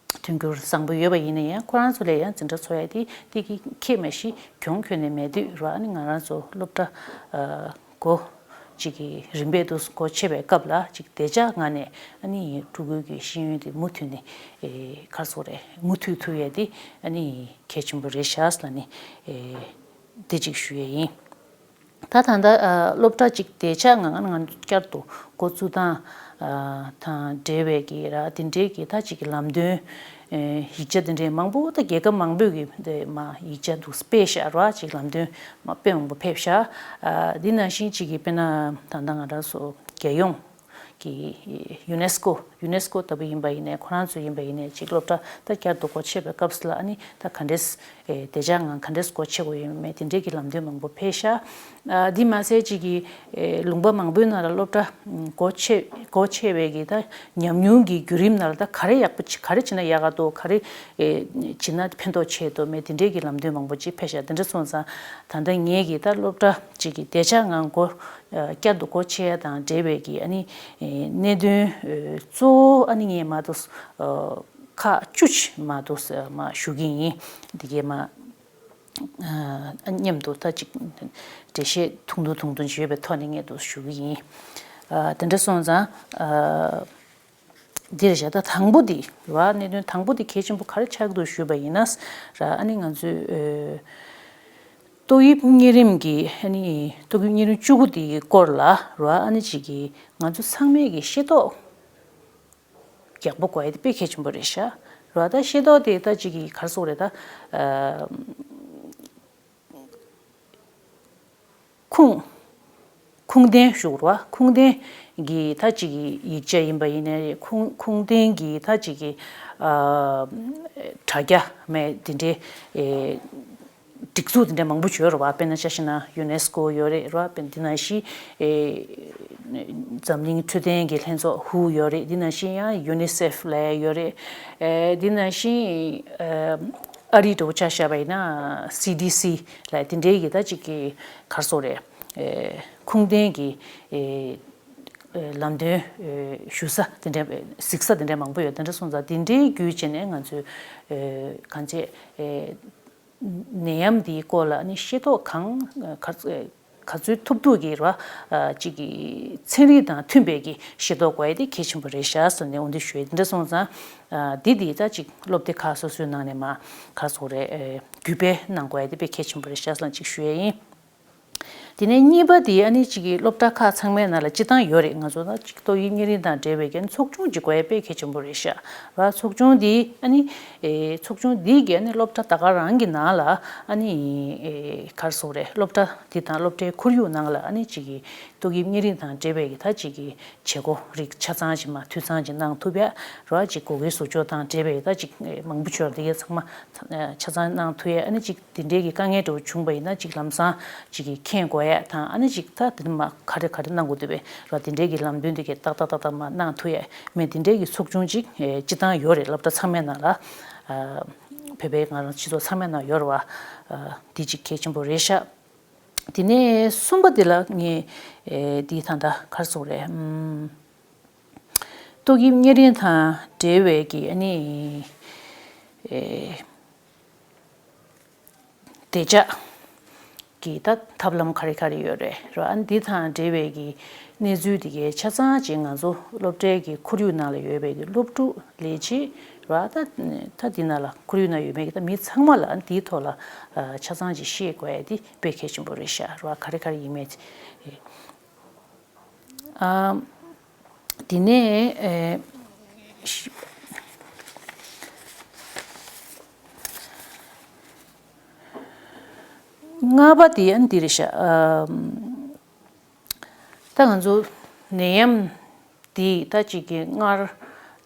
མཐུན་འགྱུར་བཟང་པོ་ཡོད་པ་ཡིན་ན་ཡང་ཁོ་རང་ཚོ་ལ་ཡང་འཛིན་གྲྭ་ཚོགས་ཡ་དེ་དེ་གི་ཁྱད་མེད་ཤི་གྱོང་ཁྱོན་ནས་མེད་དུས་ར་ཨ་ནི་ང་རང་ཚོ་སློབ་གྲྭ་ཨ། སྒོ་གཅིག་གི་རིམ་པས་དུ་སྒོ་ཕྱེ་བའི་སྐབས་ལ་གཅིག་བདེ་འཇགས་ངང་ནས་ཨ་ནི་ཕྲུ་གུའི་གི་ཤེས་ཡོན་དེ་མུ་མཐུད་ནས་ཨེ་ག་རེ་ཟེར་དགོས་རེད་མུ་མཐུད་ཐུབ་ཡས་དེ་ཨ་ནི་གལ་ཆེན་པོ་རེད་ཤག་ལ་ནི་ཨེ་དེ་གཅིག་ཞུ་ཡས་ཡིན། ད་ད་ལྟ་ཨ་སློབ་གྲྭ་གཅིག་བདེ་འཇགས་ངང་ང་བསྐྱར་དུ་འགོ་བཙུགས་སྟངས་ཨ་དང་འབྲེལ་བའི་གི་ར་དེ་འདྲའི་གི་ད་གཅིག་གི་ལམ་སྟོན། ཡིག་ཆ་དེ་འདྲའི་མང་པོ་ད་རྒྱལ་ཁབ་མང་པོས་ཀྱི་དེ་མ་ཡིག་ཆ་འདུག་སྤེལ་བཞག་ར་ཅིག་ལམ་སྟོན་མ་དཔེ་མང་པོ་ཕེབས་བཞག་ཨ་འདི་ནང་བཞིན་ཅིག་གི་དཔེར་ན་ད་ལྟ་ང་རང་ཚོ་རྒྱལ་ཡོངས་ཀྱི་ཡུ་ནེ་སི་ཀོ་ ཡུ་ནེ་སི་ཀོ་ལྟ་བུ་ཡིན་པ་ཡིན་ནའི་ཁོ་རང་ཚོ་ཡིན་པ་ཡིན་ནའི་ཅིག་སློབ་གྲྭ་ད་བསྐྱར་དུ་སྒོ་ཕྱེ་བའི་སྐབས་སུ་ལ་ཨ་ནི་ད་ག་འདྲས་ཨེ་བདེ་འཇགས་ངང་ག་འདྲས་སྒོ་ཕྱེ་དགོས་ཡོད་མེད་དེ་འདྲས་ཀྱི་ལམ་སྟོན་མང་པོ་ཕེབས་ཤག་ཨ་འདི་མ་ཟད་ཅིག་གི་ཨེ་ལུང་པ་མང་པོའི་ནང་ལ་སློབ་གྲྭ་སྒོ་ཕྱེ་སྒོ་ཕྱེ་བའི་གི་ད་ཉམས་མྱོང་གི་བརྒྱུད་རིམ་ནང་ལ་ད་ག་རེ་ཡག་པོ་བྱེད་ག་རེ་བྱེད་ན་ཡག་ག་འདུག་ག་རེ་ཨེ་བྱེད་ན་ཕན་ཐོགས་ཆེ་འདུག་མེད་དེ་འདྲས་ཀྱི་ལམ་སྟོན་མང་པོ་ཅིག་ཕེབས་ཤག་དེ་འདྲ་སོང་ཙང་ད་ལྟ་ངས་གི་ད་སློབ་གྲྭ་ཅིག་གི་བདེ་འཇགས་ངང་སྒོ་བསྐྱར་དུ་སྒོ་ཕྱེ་ཡ་དང་འབྲེལ་བའི་གི་ཨ་ནི་གནད་དོན་གཙོ་བོ་ཨ་ནི་ངས་མ་གཏོགས་ཁག་བཅུ་ཅིག་མ་གཏོགས་མ་ཞུ་གི་ཡིན། འདི་གས་མ་མཉམ་དུ་ད་ཅིག་འགྲེལ་བཤད་ཐུང་ཐུང་ཐུང་ཐུང་ཅིག་ཡོད་པའི་ཐོག་ནས་ངས་འདུག་ཞུ་གི་ཡིན། དེ་འདྲ་སོང་ཙང་། འདིར་བཞག་ད་དང་པོ་འདི་ར་གནད་དོན་དང་པོ་འདི་གལ་ཆེན་པོ་ག་རེ་ཆགས་འདུག་ཞུས་པ་ཡིན་ན་ར་ཨ་ནི་ང་ཚོས་ཏོག་དབྱིབས་གཉན་རིམས་ཀྱི་ཨ་ནི་ཏོག་དབྱིབས་གཉན་རིམས་བཅུ་དགུ་འདིའི་སྐོར་ལ་ར་ཨ་ནི་ཅིག་གི་ང་ཚོ་ཚང་མས་ཀྱི་ཤེས་རྟོགས་ཡག་པོ་དགོས་ཡ་དེ་དཔེ་གལ་ཆེན་པོ་རེད་ཤག་ར་ད་ཤེས་རྟོགས་དེ་ད་ཅིག་གི་ག་རེ་ཟེར་དགོས་རེད་ད། ཁུངས་ཁུངས་ལྡན་ཞུ་རོགས། ཁུངས་ལྡན་གྱི་ད་ཅིག་གི་ཡིག་ཆ་ཡིན་པ་ཡིན་ནའི་ཁུངས་ཁུངས་ལྡན་གྱི་ད་ཅིག་གི་ཨ་དྲ་རྒྱ་མེད་དེ་འདྲའི་ཨེ་སྒྲིག་འཛུགས་དེ་འདྲ་མང་པོ་ཡོད་རེད་བ། དཔེར་ན་ཆ་བཞག་ན་ཡུ་ནེ་སི་ཀོ་ཡོད་རེད་ར། དཔེར་འདི་ནང་བཞིན་ཨེ་འཛམ་གླིང་འཕྲོད་བསྟེན་གྱི་ལྷན་ཚོགས་ཧུ་ཡོད་རེད། འདི་ནང་བཞིན་ཡང་ཡུ་ནི་སེ་ཕ་ལབ་ཡ་ཡོད་རེད། ཨེ་འདི་ནང་བཞིན་ཨ་ཨ་རི་འདྲ་བོ་ཆ་བཞག་པ་ཡིན་ན་སི་ཌི་སི་ལབ་དེ་འདྲའི་གི་ད་ཅིག་གི་ག་རེ་ཟེར་དགོས་རེད། ཨེ་ཁུངས་ལྡན་གྱི་ཨེ་ཨེ་ལམ་སྟོན་ཨེ་ཞུ་ས་དེ་འདྲ་གཟིགས་ས་དེ་འདྲ་མང་པོ་ཡོད། དེ་འདྲ་སོང་ཙང་དེ་འདྲའི་བརྒྱུད་བྱས་ནས་ང་ཚོས་ཨེ་གང་བྱས་ཨེ་ནད་ཡམས་འདིའི་སྐོར་ལ་ནི་ཤེས་རྟོགས་གང་ག་ཚོད་ག་ཚོད་ཐུབ་ཐུབ་ཀྱིས་ར་ཅིག་གི་ཚན་རིག་དང་མཐུན་པའི་གི་ཤེས་རྟོགས་དགོས་ཡ་དེ་གལ་ཆེན་པོ་རེད་ཤག་ཟེར་ནས་འོ་འདི་ཞུ་ཡ། དེ་འདྲ་སོང་ཙང་འདི་འདི་ད་ཅིག་སློབ་སྡེ་ཁག་སོ་སོའི་ནང་ནས་མ་ག་རེ་ཟེར་དགོས་རེད། བརྒྱུད་སྤེལ་གནང་དགོས་ཡ་དེ་དཔེ་གལ་ཆེན་པོ་རེད་ཤག་ཟེར་ཅིག་ཞུ་ཡ་ཡིན། དེ་ནས་གཉིས་པ་དེ་ཨ་ནི་གཅིག་གི་སློབ་གྲྭ་ཁག་ཚང་མའི་ནང་ལ་སྤྱི་བཏང་ཡོད་རེད། ང་ཚོ་ད་གཅིག་ཏོག་དབྱིབས་གཉན་རིམས་དང་འབྲེལ་བའི་གན་ཚོགས་ཆུང་ཅིག་དགོས་ཡ་དཔེ་གལ་ཆེན་པོ་རེད་ཤག་ར། ཚོགས་ཆུང་འདི་ཨ་ནི་ཨེ་ཚོགས་ཆུང་འདི་གི་ཨ་ནི་སློབ་གྲྭ་ད་ག་རང་གི་ནང་ལ་ཨ་ནི་ཨེ་ག་རེ་ཟེར་དགོས་རེད། སློབ་གྲྭ་འདི་དང་སློབ་གྲྭའི་ཁོར་ཡུག་ནང་ལ་ཨ་ནི་གཅིག་གི་ཏོག་དབྱིབས་གཉན་རིམས་དང་འབྲེལ་བའི་གི་ད་གཅིག་གི་བྱེད་སྒོ་རིགས་ཆ་ཚང་ཅིག་མ་འཐུས་ཚང་ཅིག་གནང་ཐུབ་ཡ་ར། གཅིག་སྒོ་ཁའི་ཟུར་འཇོག་དང་འབྲེལ་བའི་ད་གཅིག་མང་པོ་ཅིག་ཡོད་རེད། དེ་གའི་ཚང་མ་ཆ་ཚང་གནང་ཐུབ་ཡ། ཨ་ནི་གཅིག་དེ་འདྲའི་གི་དཀའ་ངལ་འདྲ་བོ་བྱུང་བ་ཡིན་ན་གཅིག་ལམ་སང་གཅིག་གི་མཁྱེན་དགོས་ཡ་དང་། ཨ་ནི་གཅིག་ད་དེ་མ་ག་རེ་ག་རེ་གནང་དགོས་འདུག་པས་ར། དེ་འདྲའི་གི་ལམ་སྟོན་དེ་གའི་ཏག་ཏག་ཏག་ཏག་མ་གནང་ཐུབ་ཡ་མེད། དེ་འདྲའི་གི་ཚོགས་ཆུང་གཅིག་སྤྱི་བཏང་ཡོད་རེད། སློབ་གྲྭ་ཚང་མའི་ནང་ལ་བོད་པའི་ང་རང་སྤྱི་ཚོགས་ཚང་མའི་ནང་ཡོད་རེད་བ། འདི་གཅིག་གལ་ཆེན་པོ་རེད་ཤག་དེ་ནས་གསུམ་པ་དེ་ལ་ངས་ཨེ་འདི་ད་ལྟ་ག་རེ་ཟེར་དགོས་རེད། ཨམ། ཏོག་དབྱིབས་གཉན་རིམས་དང་འབྲེལ་བའི་གི་ཨ་ནི་ཨེ་བདེ་འཇགས་ཀྱི་ད་ཐབས་ལམ་ག་རེ་ག་རེ་ཡོད་རེད་ར། ཨ་ནི་འདི་དང་འབྲེལ་བའི་གི་གནས་ཚུལ་དེ་གའི་ཆ་ཚང་ཅིག་ང་ཚོ་སློབ་གྲྭའི་གི་ཁོར་ཡུག་ནང་ལ་ཡོད་པའི་གི་སློབ་ཕྲུག་ལས་བྱེད་ར། ད་ད་འདི་ནང་ལ་ཁོར་ཡུག་ནང་ཡོད་པའི་གི་ད་མི་ཚང་མ་ལ་ཨ་ནི་འདིའི་ཐོག་ལ་ཆ་ཚང་ཅིག་ཤེས་དགོས་ཡ་དེ་དཔེ་གལ་ཆེན་པོ་རེད་ཤག་ར། ག་རེ་ག་རེ་ཡིན་མེད། ཨ། དེ་ནས་ཨེ་ཤི་ལྔ་པ་དེ་ཡང་འདི་རེད་ཤག་ཨ། ད་ང་ཚོ་ནད་ཡམས་འདི་ད་ཅིག་གི་སྔར་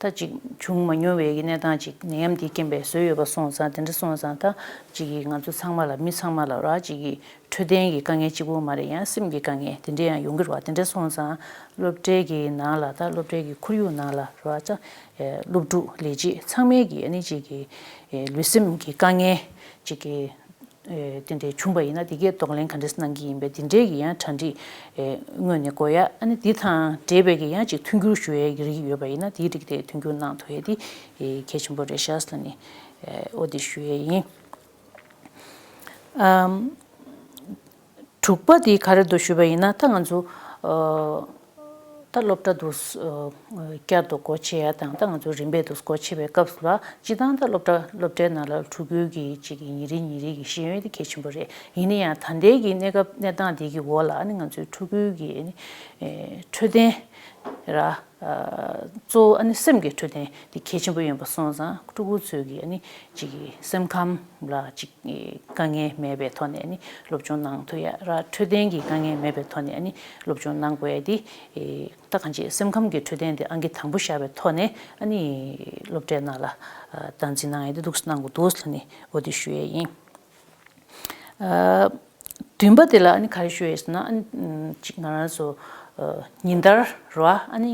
ད་ཅིག་བྱུང་མ་མྱོང་བའི་གི་གནས་སྟངས་ཅིག་ནད་ཡམས་འདིའི་རྐྱེན་པས་བཟོས་ཡོད་པ་སོང་ཙང་། དེ་འདྲ་སོང་ཙང་ད་ཅིག་གི་ང་ཚོ་ཚང་མ་ལ་མི་ཚང་མ་ལ་ར་ཅིག་གི་འཕྲོད་བསྟེན་གྱི་དཀའ་ངལ་གཅིག་པོ་མ་རེད། ཡང་སེམས་ཀྱི་དཀའ་ངལ་དེ་འདྲ་ཡང་ཡོང་གི་རེད་བ། དེ་འདྲ་སོང་ཙང་སློབ་གྲྭའི་གི་ནང་ལ་ད་སློབ་གྲྭའི་གི་ཁོར་ཡུག་ནང་ལ་ར་ཅིག་སློབ་ཕྲུག་ལས་བྱེད་ཚང་མའི་གི་ཨ་ནི་ཅིག་གི་ལུས་སེམས་ཀྱི་དཀའ་ངལ་ཅིག་གི་དེ་འདྲའི་བྱུང་བ་ཡིན་ན་དེ་གའི་གདོང་ལེན་ག་འདྲས་གནང་གི་ཡིན་པས་དེ་འདྲའི་གི་ཡང་གྲ་སྒྲིག་སྔོན་ནས་དགོས་ཡ། ཨ་ནི་དེ་དང་འབྲེལ་བའི་གི་ཡང་ཅིག་མཐུན་འགྱུར་ཞུ་ཡའི་གི་རིགས་ཡོད་པ་ཡིན་ན་དེའི་རིགས་དེ་མཐུན་འགྱུར་གནང་ཐུབ་ཡ་དེ་གལ་ཆེན་པོ་རེད་ཤག་ཟེར་ནས་འོ་དེ་ཞུ་ཡ་ཡིན། ཨམ། དྲུག་པ་དེ་ག་རེ་འདུག་ཞུས་པ་ཡིན་ན། ད་ང་ཚོ་ཨ་ད་སློབ་གྲྭ་དུ་ཨ་བསྐྱར་དུ་སྒོ་ཕྱེ་ཡ་དང་། ད་ང་ཚོ་རིམ་པས་དུ་སྒོ་ཕྱེ་བའི་སྐབས་སུ་ལ་སྤྱི་བཏང་ད་སློབ་གྲྭ་སློབ་གྲྭའི་ནང་ལ་ཕྲུ་གུའི་གི་ཅིག་གི་ཉིན་རེ་ཉིན་རེ་གི་ཤེས་ཡོན་དེ་གལ་ཆེན་པོ་རེད། ཡིན་ན་ཡང་ད་ལྟའི་གི་གནས་སྐབས་གནས་སྟངས་དེ་གི་འོག་ལ་ཨ་ནི་ང་ཚོའི་ཕྲུ་གུའི་གི་ཨ་ནི་ཨེ་འཕྲོད་བསྟེན་ར། གཙོ་བོ་ཨ་ནི་སེམས་ཀྱི་འཕྲོད་བསྟེན་དེ་གལ་ཆེན་པོ་ཡིན་པ་སོང་ཙང་ཕྲུ་གུ་ཚོས་ཀྱི་ཨ་ནི་ཅིག་གི་སེམས་ཁམས་ལ་ཅིག་དཀའ་ངལ་མེད་པའི་ཐོག་ནས་ཨ་ནི་སློབ་སྦྱོང་གནང་ཐུབ་ཡ་ར་འཕྲོད་བསྟེན་གྱི་དཀའ་ངལ་མེད་པའི་ཐོག་ནས་ཨ་ནི་སློབ་སྦྱོང་གནང་དགོས་ཡ་དེ་ད་གང་ཅི་སེམས་ཁམས་ཀྱི་འཕྲོད་བསྟེན་དེ་ཨང་ཀི་དང་པོ་བཞག་པའི་ཐོག་ནས་ཨ་ནི་སློབ་གྲྭའི་ནང་ལ་སྟངས་འཛིན་གནང་ཡ་དེ་འདུག་སེ་གནང་དགོས་འདུག་ལབ་ནས་འོ་དེ་ཞུ་ཡ་ཡིན། བདུན་པ་དེ་ལ་ཨ་ནི་ག་རེ་ཞུ་ཡས་ཟེར་ན་ཨ་ནི་ཅིག་ང་རང་ཚོ་ཉིན་ལྟར་རེད་བ། ཨ་ནི་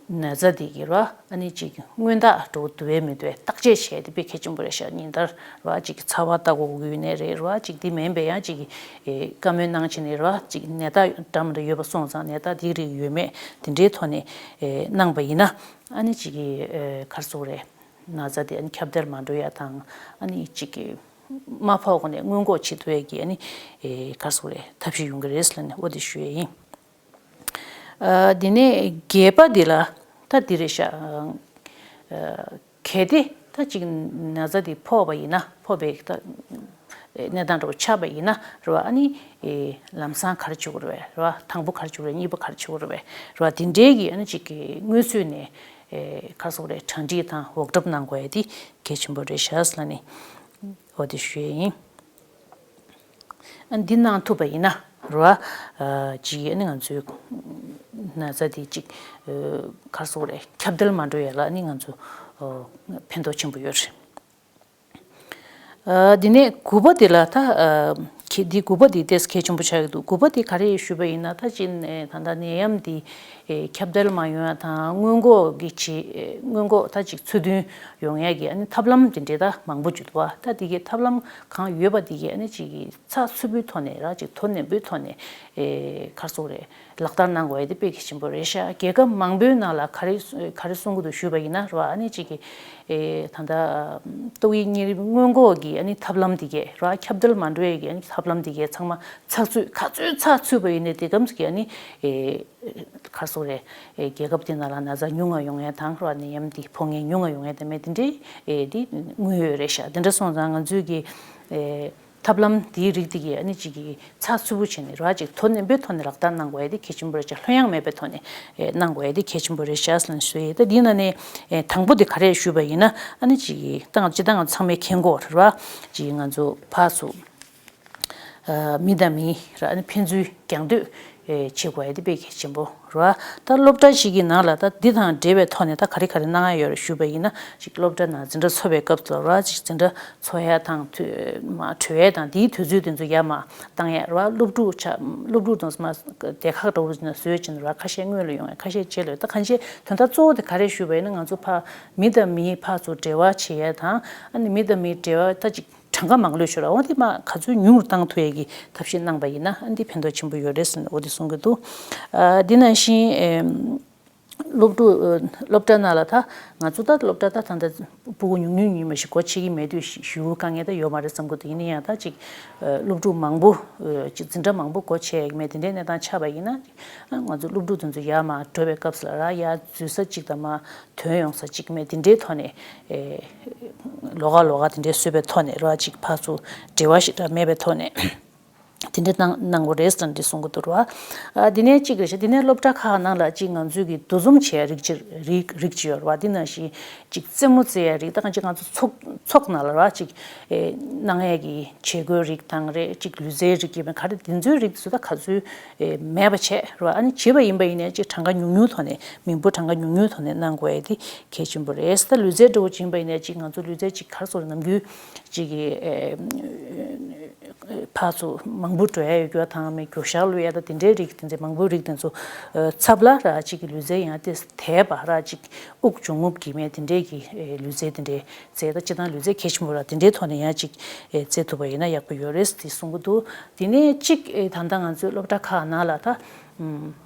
ན་ཚ་དེ་གི་རེད་བ། ཨ་ནི་ཅིག་སྔོན་རྟགས་འགྲོ་འདུག་བས་མི་འདུག་བས་བརྟག་དཔྱད་བྱས་ཏེ་དཔེ་གལ་ཆེན་པོ་རེད་ཤག་ཉིན་ལྟར་རེད་བ། ཅིག་ཚ་བ་ལྟ་དགོས་དགོས་ནས་རེད་བ། ཅིག་དེ་མིན་པའི་ཡང་ཅིག་བཀའ་མོལ་གནང་བྱས་ནས་རེད་བ། ཅིག་ནད་རྟགས་འདྲ་མི་འདྲ་ཡོད་པ་སོང་ཙང་ནད་རྟགས་དེ་རིགས་ཡོད་མེད་དེ་འདྲའི་ཐོག་ནས་གནང་པ་ཡིན་ན་ཨ་ནི་ཅིག་ག་རེ་ཟེར་དགོས་རེད། ན་ཚ་དེ་ཨ་ནི་ཁྱབ་གདལ་མ་འགྲོ་ཡ་དང་ཨ་ནི་གཅིག་གི་མ་ཕོག་གོང་ནས་སྔོན་འགོག་བྱེད་ཐུབ་ཡ་གི་ཨ་ནི་ག་རེ་ཟེར་དགོས་རེད། ཐབས་ཤེས་ཡོང་གི་རེད་ལབ་ནས་འོ་དེ་ཞུ་ཡ་ཡིན། ཨ་དེ་ནས་བརྒྱད་པ་དེ་ལ་ད་དེ་རེད་ཤག་ཨ་གལ་ཏེ་ད་ཅིག་ན་ཚ་དེ་ཕོག་པ་ཡིན་ན་ཕོག་པའི་ད་གནས་སྟངས་འདྲ་པོ་ཆགས་པ་ཡིན་ན་རེད་བ། ཨ་ནི་ལམ་སང་ག་རེ་བྱེད་དགོས་རེད་བས་རེད་བ། དང་པོ་ག་རེ་བྱེད་དགོས་རེད། གཉིས་པ་ག་རེ་བྱེད་དགོས་རེད་བས་རེད་བ། དེ་འདྲའི་གི་ཨ་ནི་ཅིག་གི་སྔོན་ཚུད་ནས་ག་རེ་ཟེར་དགོས་རེད། གྲ་སྒྲིག་དང་འོག་གྲབས་གནང་དགོས་ཡ་དེ་གལ་ཆེན་པོ་རེད་ཤག་ལབ་ནས་འོ་དེ་ཞུ་ཡ་ཡིན། ཨ་འདི་གནང་ཐུབ་པ་ཡིན་ན་རེད་བ། ཅིག་ཨ་ནི་ང་ཚོའི་ན་ཚ་དེ་ཅིག་ག་རེ་ཟེར་དགོས་རེད། ཁྱབ་གདལ་མ་འགྲོ་ཡ་ལ་ཨ་ནི་ང་ཚོ་ཕན་ཐོགས་ཆེན་པོ་ཡོད་རེད། ཨ་དེ་ནས་དགུ་པ་དེ་ལ་ད་ཨ་གི་འདི་དགུ་པ་དེ་ཏོག་ཙམ་གལ་ཆེན་པོ་ཆགས་ཀྱི་འདུག་དགུ་པ་དེ་ག་རེ་ཞུས་པ་ཡིན་ན་ད་ཅིག་ནས་ད་ལྟ་ནད་ཡམས་འདི་ཨེ་ཁྱབ་གདལ་མ་ཡོང་ཡ་དང་སྔོན་འགོག་གི་ཆེད་སྔོན་འགོག་ད་ཅིག་ཚུལ་མཐུན་ཡོང་ཡ་གི་ཨ་ནི་ཐབས་ལམ་དེ་འདྲའི་ད་མང་པོ་ཅིག་འདུག་བ། ད་དེ་གའི་ཐབས་ལམ་གང་ཡོད་པ་དེ་གའི་ཨ་ནི་ཅིག་གི་ཚགས་ཚུད་པོའི་ཐོག་ནས་ར་ཅིག་དོ་ནན་པོའི་ཐོག་ནས་ཨེ་ག་རེ་ཟེར་དགོས་རེད། ལག་བསྟར་གནང་དགོས་ཡ་དེ་དཔེ་གལ་ཆེན་པོ་རེད་ཤག་རྒྱལ་ཁབ་མང་པོའི་ནང་ལ་ག་རེ་ག་རེ་གསུང་གི་འདུག་ཞུས་པ་ཡིན་ན་ར་ཨ་ནི་ཅིག་གི་ཨེ་ད་ལྟ་ཏོག་དབྱིབས་གཉན་རིམས་སྔོན་འགོག་གི་ཨ་ནི་ཐབས་ལམ་དེ་གའི་ར་ཁྱབ་གདལ་མ་འགྲོ་ཡ་གི་ཨ་ནི་ཐབས་ལམ་དེ་གའི་ཚང་མ་ཚགས་ཚུད་ག་ཚོད་ཚགས་ཚུད་པ་ཡིན་ནའི་དེ་གམ་གི་ཨ་ནི་ཨེ་ག་རེ་ཟེར་དགོས་རེད། ཨེ་རྒྱལ་ཁབ་དེ་ནང་ལ་ན་ཚ་ཉུང་ང་ཡོང་ཡ་དང་ར་ནད་ཡམས་དེ་ཕོག་མཁན་ཉུང་ང་ཡོང་ཡ་དེ་མེད་དེ་འདྲའི་ཨེ་དེ་དངོས་ཡོད་རེད་ཤག་དེ་འདྲ་སོང་ཙང་ང་ཚོས་ཀྱི་ཨེ་ཐབས་ལམ་དེའི་རིགས་དེ་གའི་ཨ་ནི་ཅིག་གི་ཚགས་ཚུད་པོ་བྱས་ནས་ར་ཅིག་དོ་ནན་པོའི་ཐོག་ནས་ལག་བསྟར་གནང་དགོས་ཡ་དེ་གལ་ཆེན་པོ་རེད་ཤག་ལྷོད་ཡངས་མེད་པའི་ཐོག་ནས་ཨེ་གནང་དགོས་ཡ་དེ་གལ་ཆེན་པོ་རེད་ཤག་ལབ་ནས་ཞུ་ཡ། ད་འདི་ནང་ནས་ཨེ་དང་པོ་དེ་ག་རེ་ཞུས་པ་ཡིན་ན་ཨ་ནི་ཅིག་གི་ད་ང་ཅི་ད་ང་ཚང་མས་མཁྱེན་གྱི་ཡོད་རེད་བ། ཅིག་ང་ཚོ་ཕར་ཚུར་ཨ་མི་དང་མི་ར་ཨ་ནི་ཕན་ཚུན་རྒྱང་སྡོད་ཨེ་བྱེད་དགོས་ཡ་དེ་དཔེ་གལ་ཆེན་པོ་རེད་བ། ད་སློབ་གྲྭ་ཞིག་གི་ནང་ལ་ད་འདི་དང་འབྲེལ་བའི་ཐོག་ནས་ད་ག་རེ་ག་རེ་གནང་ཡ་ཡོད་རེད་ཞུས་པ་ཡིན་ན་ཅིག་སློབ་གྲྭ་ནང་འཛིན་གྲྭ་འཚོགས་པའི་སྐབས་སུ་ར་ཅིག་འཛིན་གྲྭ་འཚོགས་ཡ་དང་དུས་མ་གྲོལ་ཡ་དང་དེའི་དུས་ཚོད་དེ་ཚོ་ཡར་མར་བཏང་ཡ་ར་སློབ་ཕྲུག་ཆ་སློབ་ཕྲུག་དང་མ་སྡེ་ཁག་འདྲ་བོ་ཅིག་ནང་བཟོས་ཕྱིན་ར་ཁ་ཤས་སྔོན་ལ་ཡོང་ཡ་ཁ་ཤས་རྗེས་ལ་ཡོང་ད་གང་ཤེས་དོན་དག་གཙོ་བོ་དེ་ག་རེ་ཞུས་པ་ཡིན་ན་ང་ཚོ་ཕ་མི་དང་མི་ཕར་ཚུར་འབྲེལ་བ་བྱེད་ཡ་དང་ཨ་ནི་མི་དང་མི་འབྲེལ་བ་ད་ཅིག་གྲངས་ཀ་མང་ལོས་ཤོར་བ་འོ་དེ་མ་ག་ཚོད་ཉུང་རུ་བཏང་ཐུབ་ཡ་གི་ཐབས་ཤེས་གནང་པ་ཡིན་ན་ཨ་ནི་དེ་ཕན་ཐོགས་ཆེན་པོ་ཡོད་རེད་ཟེར་ནས་འོ་དེ་གསུང་གི་འདུག་ཨ་དེ་ནང་བཞིན་ཨེམ། སློབ་ཕྲུག་སློབ་གྲྭ་ནང་ལ་ད་ང་ཚོ་ད་སློབ་གྲྭ་ད་ད་ལྟ་སྤུ་གུ་ཉུང་ཉུང་ཉུང་མ་ཞིག་སྒོ་ཕྱེ་གི་མེད་དུས་ཞུ་དཀའ་ངལ་ད་ཡོད་མ་རེད་བསམ་གི་འདུག་ཡིན་ན་ཡང་ད་ཅིག་སློབ་ཕྲུག་མང་པོ་ཅིག་འཛིན་གྲྭ་མང་པོ་སྒོ་ཕྱེ་ཡ་གི་མེད་དེ་འདྲའི་གནས་སྟངས་ཆགས་པ་ཡིན་ན་ང་ཚོ་སློབ་ཕྲུག་དེ་ཚོ་ཡར་མར་འགྲོ་བའི་སྐབས་སུ་ལ་ར་ཡར་འཛུལ་ས་ཅིག་དང་མར་ཐོན་ཡོང་ས་ཅིག་མེད་དེ་འདྲའི་ཐོག་ནས་ལོགས་ཀ་ལོགས་ཀ་དེ་འདྲའི་བཟོས་པའི་ཐོག་ནས་ར་ཅིག་ཕར་ཚུར་འབྲེལ་བ་ཞིག་ར་མེད་པའི་ཐོག་ནས། དེ་འདྲ་གནང་གནང་དགོས་རེད་ཟེར་ནས་འདི་གསུང་གི་འདུག་ར། ཨ་དེ་ནས་གཅིག་རེད་ཤག་དེ་ནས་སློབ་གྲྭ་ཁག་ནང་ལ་གཅིག་ང་ཚོས་ཀྱི་འདུ་འཛོམས་བྱེད་ཡ་རིགས་གཅིག་རིགས་རིགས་གཅིག་ཡོད་རེད་བ། དེ་ནང་བཞིན་གཅིག་རྩེད་མོ་རྩེ་ཡ་རིགས་ད་གང་ཅིག་ང་ཚོ་ཚོགས་ཚོགས་ནང་ལ་ར་གཅིག་ཨེ་གནང་ཡ་གི་བྱེད་སྒོའི་རིགས་དང་རེད་གཅིག་ལུས་རྩལ་རིགས་ཀྱི་མེད་ག་རེ་དེ་ཚོའི་རིགས་ཚོ་ད་ག་ཚོད་ཨེ་མེད་པ་བྱས་ར། ཨ་ནི་བྱེད་པ་ཡིན་པ་ཡིན་ནའི་གཅིག་གྲངས་ཀ་ཉུང་ཉུང་ཐོག་ནས་མི་འབོར་གྲངས་ཀ་ཉུང་ཉུང་ཐོག་ནས་གནང་དགོས་ཡ་དེ་གལ་ཆེན་པོ་རེད། ད་ལུས་རྩལ་འདྲ་བོ་ཅིག་ཡིན་པ་ཡིན་ནའི་གཅིག་ང་ཚོ་ལུས་རྩལ་གཅིག་ག་རེ་ཟེར་ནམ་རྒྱུན་གཅིག་གི་ཨེ། ཕར་ཚུར་མང་པོ་འགྲོ་ཡ་ཡོད་རྒྱུ་དང་མེད་རྒྱུ་ཞག་ལུས་ཡ་ད་དེ་འདྲའི་རིགས་དེ་ཚོ་མང་པོའི་རིགས་དེ་ཚོ་ཚབ་ལ་ར་གཅིག་གི་ལུས་རྩལ་ཡང་དེ་དེ་བ་ར་གཅིག་དབུགས་འབྱུང་རྔུབ་ཀྱི་མེད་དེ་འདྲའི་གི་ལུས་རྩལ་དེ་འདྲའི་རྩལ་ད་སྤྱི་བཏང་ལུས་རྩལ་གལ་ཆེན་པོ་ར་དེ་འདྲའི་ཐོག་ནས་ཡང་གཅིག་རྩེ་ཐུབ་པ་ཡིན་ན་ཡག་པོ་ཡོད་རེད་དེ་གསུང་གི་འདུག་དེ་ནས་གཅིག་ད་ལྟ་ང་ཚོའི་སློབ་གྲྭ་ཁག་ནང་ལ་ད་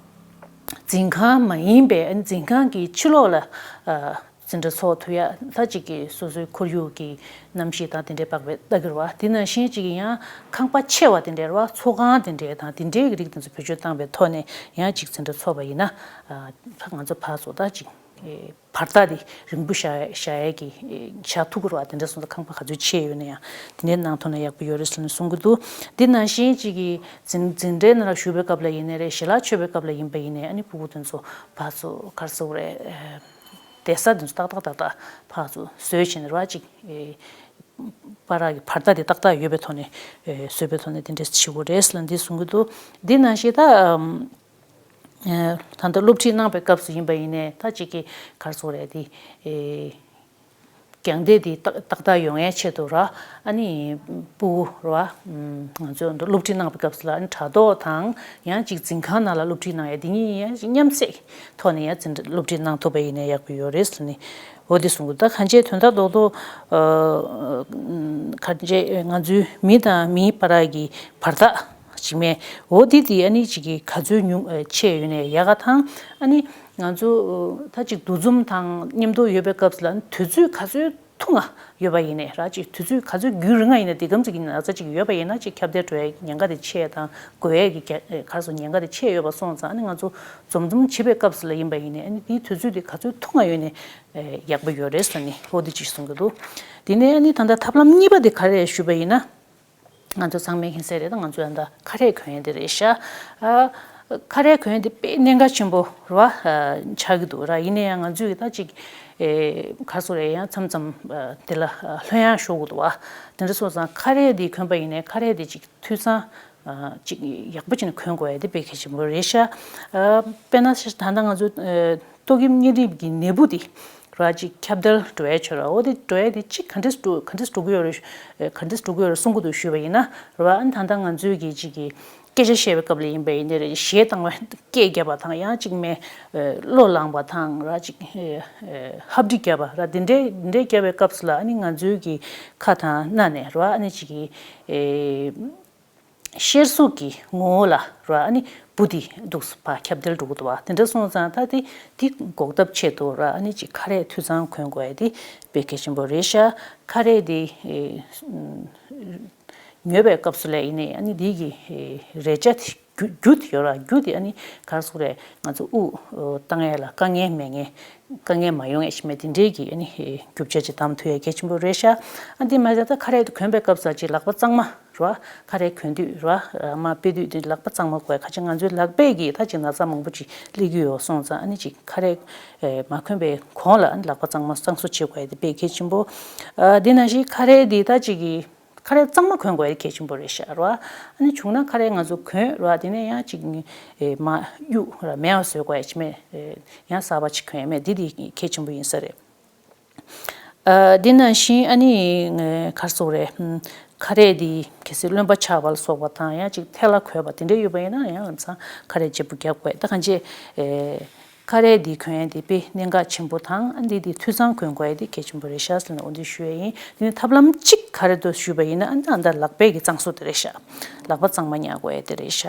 འཛིན་ཁང་མ་ཡིན་པའི་འཛིན་ཁང་གི་ཕྱི་ལོགས་ལ། འཛིན་གྲྭ་འཚོགས་ཐུབ་ཡ་ད་ཅིག་གི་སོ་སོའི་ཁོར་ཡུག་གི་གནམ་གཤིས་དང་དེ་འདྲའི་དཔག་པའི་ལྟ་གི་རེད་བ། དེ་ནང་བཞིན་ཅིག་གི་ཡང་ཁང་པ་ཆེ་བ་དེ་འདྲའི་རེད་བ། ཚོགས་ཁང་དེ་འདྲའི་དང་དེ་འདྲའི་གི་རིགས་དེ་ཚོ་བེད་སྤྱོད་བཏང་པའི་ཐོག་ནས་ཡང་ཅིག་འཛིན་གྲྭ་འཚོགས་པ་ཡིན་ན་ད་ང་ཚོ་ཕར་ཚུར་ད་ཅིག་ བར་ཐག་དེ་རིང་པོ་བཞག་བཞག་ཡས་ཀྱི་བཞག་ཐུབ་ཀྱི་རེད་བ། དེ་འདྲ་སོང་ཙང་ཁང་པ་ག་ཚོད་ཆེ་ཡོད་ན་ཡང་དེ་འདྲའི་ནང་ཐོན་ན་ཡག་པོ་ཡོད་རེད་ཟེར་ནས་གསུང་གི་འདུག་དེ་ནང་བཞིན་གཅིག་གི་འཛིན་འཛིན་གྲྭའི་ནང་ལ་བཞུགས་པའི་སྐབས་ལ་ཡིན་ནའི་རེད། ཞལ་ལག་མཆོད་པའི་སྐབས་ལ་ཡིན་པ་ཡིན་ནའི་ཨ་ནི་ཕྲུ་གུ་དེ་ཚོ་ཕར་ཚུར་ག་རེ་ཟེར་དགོས་རེད། བསྡད་ས་དེ་ཚོ་ཏག་ཏག་ཏག་ཏག་ཕར་ཚུར་བཟོས་བྱས་ནས་རེད་བ། གཅིག་བར་གྱི་བར་ཐག་དེ་ཏག་ཏག་ཡོད་པའི་ཐོག་ནས་བཟོས་པའི་ཐོག་ནས་དེ་འདྲས་བྱེད་དགོས་རེད་ལབ་འདི་གསུང་གི་འདུག་འདི་ནང་བཞིན་ད་ད་ལྟ་སློབ་ཁྲིད་གནང་བའི་སྐབས་སུ་ཡིན་པ་ཡིན་ནའི་ད་གཅིག་གི་ག་རེ་ཟེར་དགོས་རེད། དེ་རྒྱང་བསྡད་དེ་ཏག་ཏག་ཏག་ཡོང་ཡའི་ཆེད་དུ་ར། ཨ་ནི་ཕྲུ་གུ་ར་ང་ཚོས་སློབ་ཁྲིད་གནང་བའི་སྐབས་སུ་ལ་ཨ་ནི་དྲ་ཐོག་དང་ཡང་གཅིག་འཛིན་ཁང་ནང་ལ་སློབ་ཁྲིད་གནང་ཡ་དེ་གཉིས་ཡང་མཉམ་བསྲེས་ཐོག་ནས་ཡང་འཛིན་སློབ་ཁྲིད་གནང་ཐུབ་པ་ཡིན་ན་ཡག་པོ་ཡོད་རེད་ཟེར་ནས་འོ་དེ་གསུང་གི། ད་གང་ཅི་དོན་དག་རྡོག་རྡོག་གང་ཅི་ང་ཚོའི་མི་དང་མིའི་བར་གྱི་བར་ཐག་ཅིག་མེད། འོ་དེ་དེ་ཨ་ནི་ཅིག་གི་ག་ཚོད་ཉུང་ཆེ་ཡོད་ནས་ཡག་ག་དང་། ཨ་ནི་ང་ཚོ་ད་ཅིག་འདུ་འཛོམས་དང་མཉམ་དུ་ཡོད་པའི་སྐབས་སུ་ལ་དུས་ཚོད་ག་ཚོད་ཐུང་ང་ཡོད་པ་ཡིན་ནའི་ར། ཅིག་དུས་ཚོད་ག་ཚོད་རྒྱུན་རིང་ང་ཡིན་ན་དེ་གམ་ཅིག་ཡིན་ན་ན་ཚ་ཅིག་ཡོད་པ་ཡིན་ན་ཅིག་ཁྱབ་གདལ་འགྲོ་ཡའི་ཉེན་ཁ་དེ་ཆེ་དང་འགོས་ཡས་ཀྱི་ག་རེ་ཟེར་ཉེན་ཁ་དེ་ཆེ་ཡོད་པ་སོང་ཙང་། ཨ་ནི་ང་ཚོ་འཛོམས་འཛོམས་བྱེད་པའི་སྐབས་སུ་ལ་ཡིན་པ་ཡིན་ནའི་ཨ་ནི་དེའི་དུས་ཚོད་དེ་ག་ཚོད་ཐུང་ང་ཡོད་ནའི་ཡག་པོ་ཡོད་རེད་ཟེར་ནས་འོ་དེ་ཅིག་གསུང་གི་འདུག་དེ་ནས་ཨ་ནི་ད་ལྟ་ཐབས་ལམ་གཉིས་པ་དེ་ག་རེ་ཞུས་པ་ཡིན་ན། ང་ཚོ་ཚང་མས་མཁྱེན་གསལ་རེད། ད་ང་ཚོ་ཡང་ད་ཁ་རས་གོན་ཡས་དེ་རེད་ཤག་ཨ། ཁ་རས་གོན་ཡས་དེ་དཔེ་གནད་འགག་ཆེན་པོ་རེད་བ། ཨ། ཆགས་ཀྱི་འདུག་ར། ཡིན་ན་ཡང་ང་ཚོས་ད་ཅིག་ཨེ། ག་རེ་ཟེར་དགོས་རེད། ཡང་མཚམས་མཚམས་ཨ། དེ་ལ་ཨ། ལྷོད་ཡངས་ཤོར་གྱི་འདུག་བ། དེ་འདྲ་སོང་ཙང་ཁ་རས་དེ་གོན་པ་ཡིན་ནའི་ཁ་རས་དེ་ཅིག་འཐུས་ཚང་ཨ། ཅིག་ཡག་པོ་བྱས་ནས་གོན་དགོས་ཡས་དེ་དཔེ་གལ་ཆེན་པོ་རེད་ཤག་ཨ། དཔེར་ན་ད་ལྟ་ང་ཚོ་ཨ། ཏོག་དབྱིབས་གཉན་རིམས་ཀྱི་ནད་འབུ་དེ་ར་ཅིག་ཁྱབ་གདལ་འགྲོ་ཡས་ཆོག་ར། འོ་དེ་འགྲོ་ཡས་དེ་ཅིག་ག་འདྲས་འགྲོ་ག་འདྲས་འགྲོ་གི་ཡོད་རེད། ག་འདྲས་འགྲོ་གི་ཡོད་རེད་གསུང་གི་འདུག་ཞུས་པ་ཡིན་ན་ར། ཨ་ནི་ད་ལྟ་ང་ཚོའི་གི་ཅིག་གི་སྐད་ཆ་བཤད་པའི་སྐབས་ལ་ཡིན་པ་ཡིན་ནའི་རེད། གཞས་བཏང་བ་སྐད་བརྒྱབ་པ་དང་ཡང་ཅིག་མེ་གློ་ལངས་པ་དང་ར་ཅིག་ཧབ་སྦྲིད་བརྒྱབ་པ་ར། དེ་འདྲས་དེ་འདྲས་བརྒྱབ་པའི་སྐབས་སུ་ལ་ཨ་ནི་ང་ཚོའི་གི་ཁ་དང་སྣ་ནས་ར་ཨ་ནི་ཅིག་གི་གཤེར་གཟུགས་ཀྱི་ངོ་བོ་ལ་ར་ཨ་ནི་འབུ་དེ་འདུག་སེ་ཕར་ཁྱབ་གདལ་འགྲོ་གི་འདུག་བ། དེ་འདྲ་སོང་ཙང་ད་དེ་དེ་འགོག་ཐབས་ཆེད་དུ་ར་ཨ་ནི་ཅིག་ཁ་རས་འཐུས་ཚང་གོན་དགོས་ཡ་དེ་དཔེ་གལ་ཆེན་པོ་རེད་ཤག་ཁ་རས་དེ་ཨེ། ཉོས་པའི་སྐབས་སུ་ལ་ཡིན་ནའི་ཨ་ནི་དེ་གི་ཨེ། རས་ཆ་དེ་རྒྱུ་རྒྱུ་དེ་ཡོད་ར། རྒྱུ་དེ་ཨ་ནི་ག་རེ་ཟེར་དགོས་རེད། ང་ཚོ་དབུགས་བཏང་ཡ་ལ་དཀའ་ངལ་མེད་མཁན། དཀའ་ངལ་མ་ཡོང་ཡས་ཤིག་མེད། དེ་འདྲའི་གི་ཨ་ནི་རྒྱུ་ཆ་ཅིག་བདམས་ཐུབ་ཡ་གལ་ཆེན་པོ་རེད་ཤག་ཨ་འདི་མ་ཟད་ད་ཁ་རས་དེ་གོན་པའི་སྐབས་སུ་ཅིག་ལག་པ་གཙང་མ་ར། ཁ་རས་གོན་དུས་ར་མར་ཕུད་དུས་དེ་ལག་པ་གཙང་མ་དགོས། ཁ་ཅིག་ང་ཚོའི་ལག་པས་ཀྱིས་ད་ཅིག་ན་ཚ་མང་པོ་ཅིག་སླེབས་ཀྱི་ཡོད་སོང་ཙང་ཨ་ནི་ཅིག་ཁ་རས་མ་གོན་པའི་གོང་ལ་ཨ་ནི་ལག་པ་གཙང་མ་གཙང་བཟོ་བྱེད་དགོས་ཡ་དེ་དཔེ་གལ་ཆེན་པོ། ཨ་འདི་ནང་བཞིན་ཁ་རས་འདི་ད་ཅིག་གི་ཁ་རས་གཙང་མ་གོན་དགོས་ཡ་གལ་ཆེན་པོ་རེད་ཤག་ར། ཨ་ནི་བྱུང་ན་ཁ་རས་ང་ཚོ་གོན་ར། དེ་ནས་ཡང་ཅིག་ཨེ་མ་གཡུག་ར་མེད་པ་བཟོ་དགོས་ཡ་ཅིག་མེད། ཨེ་ཡང་གསར་པ་ཅིག་གོན་ཡ་མེད། འདི་དེ་གལ་ཆེན་པོ་ཡིན་ས་རེད། ཨ་འདི་ནང་བཞིན་ཨ་ནི་ཨེ་ག་རེ་ཟེར་དགོས་རེད། ཁ་རས་འདི་གལ་སྲིད་རློན་པ་ཆགས་པ་ལ་སོགས་པ་དང་ཡང་ཅིག་ཐལ་བ་གོས་པ་དེ་འདྲ་ཡོད་པ་ཡིན་ན་ཡང་ལམ་སང་ཁ་རས་བརྗེ་པོ་རྒྱག་དགོས། ད་གང་ཅི་ཨེ། ཁ་རས་འདི་གོན་ཡ་འདི་དཔེ་གནད་འགག་ཆེན་པོ་དང་། ཨ་འདི་འདི་འཐུས་ཚང་གོན་དགོས་ཡ་འདི་གལ་ཆེན་པོ་རེད་ཤག་ཟེར་ནས་འོ་འདི་ཞུ་ཡ་ཡིན། དེ་ནས་ཐབས་ལམ་གཅིག་ག་རེ་འདུག་ཞུས་པ་ཡིན་ན། ཨ་འདི་ཨ་འདི་ལག་པས་ཀྱི་གཙང་བཟོ་དེ་རེད་ཤག་ལག་པ་གཙང་མ་ཉར་དགོས་ཡ་དེ་རེད་ཤག་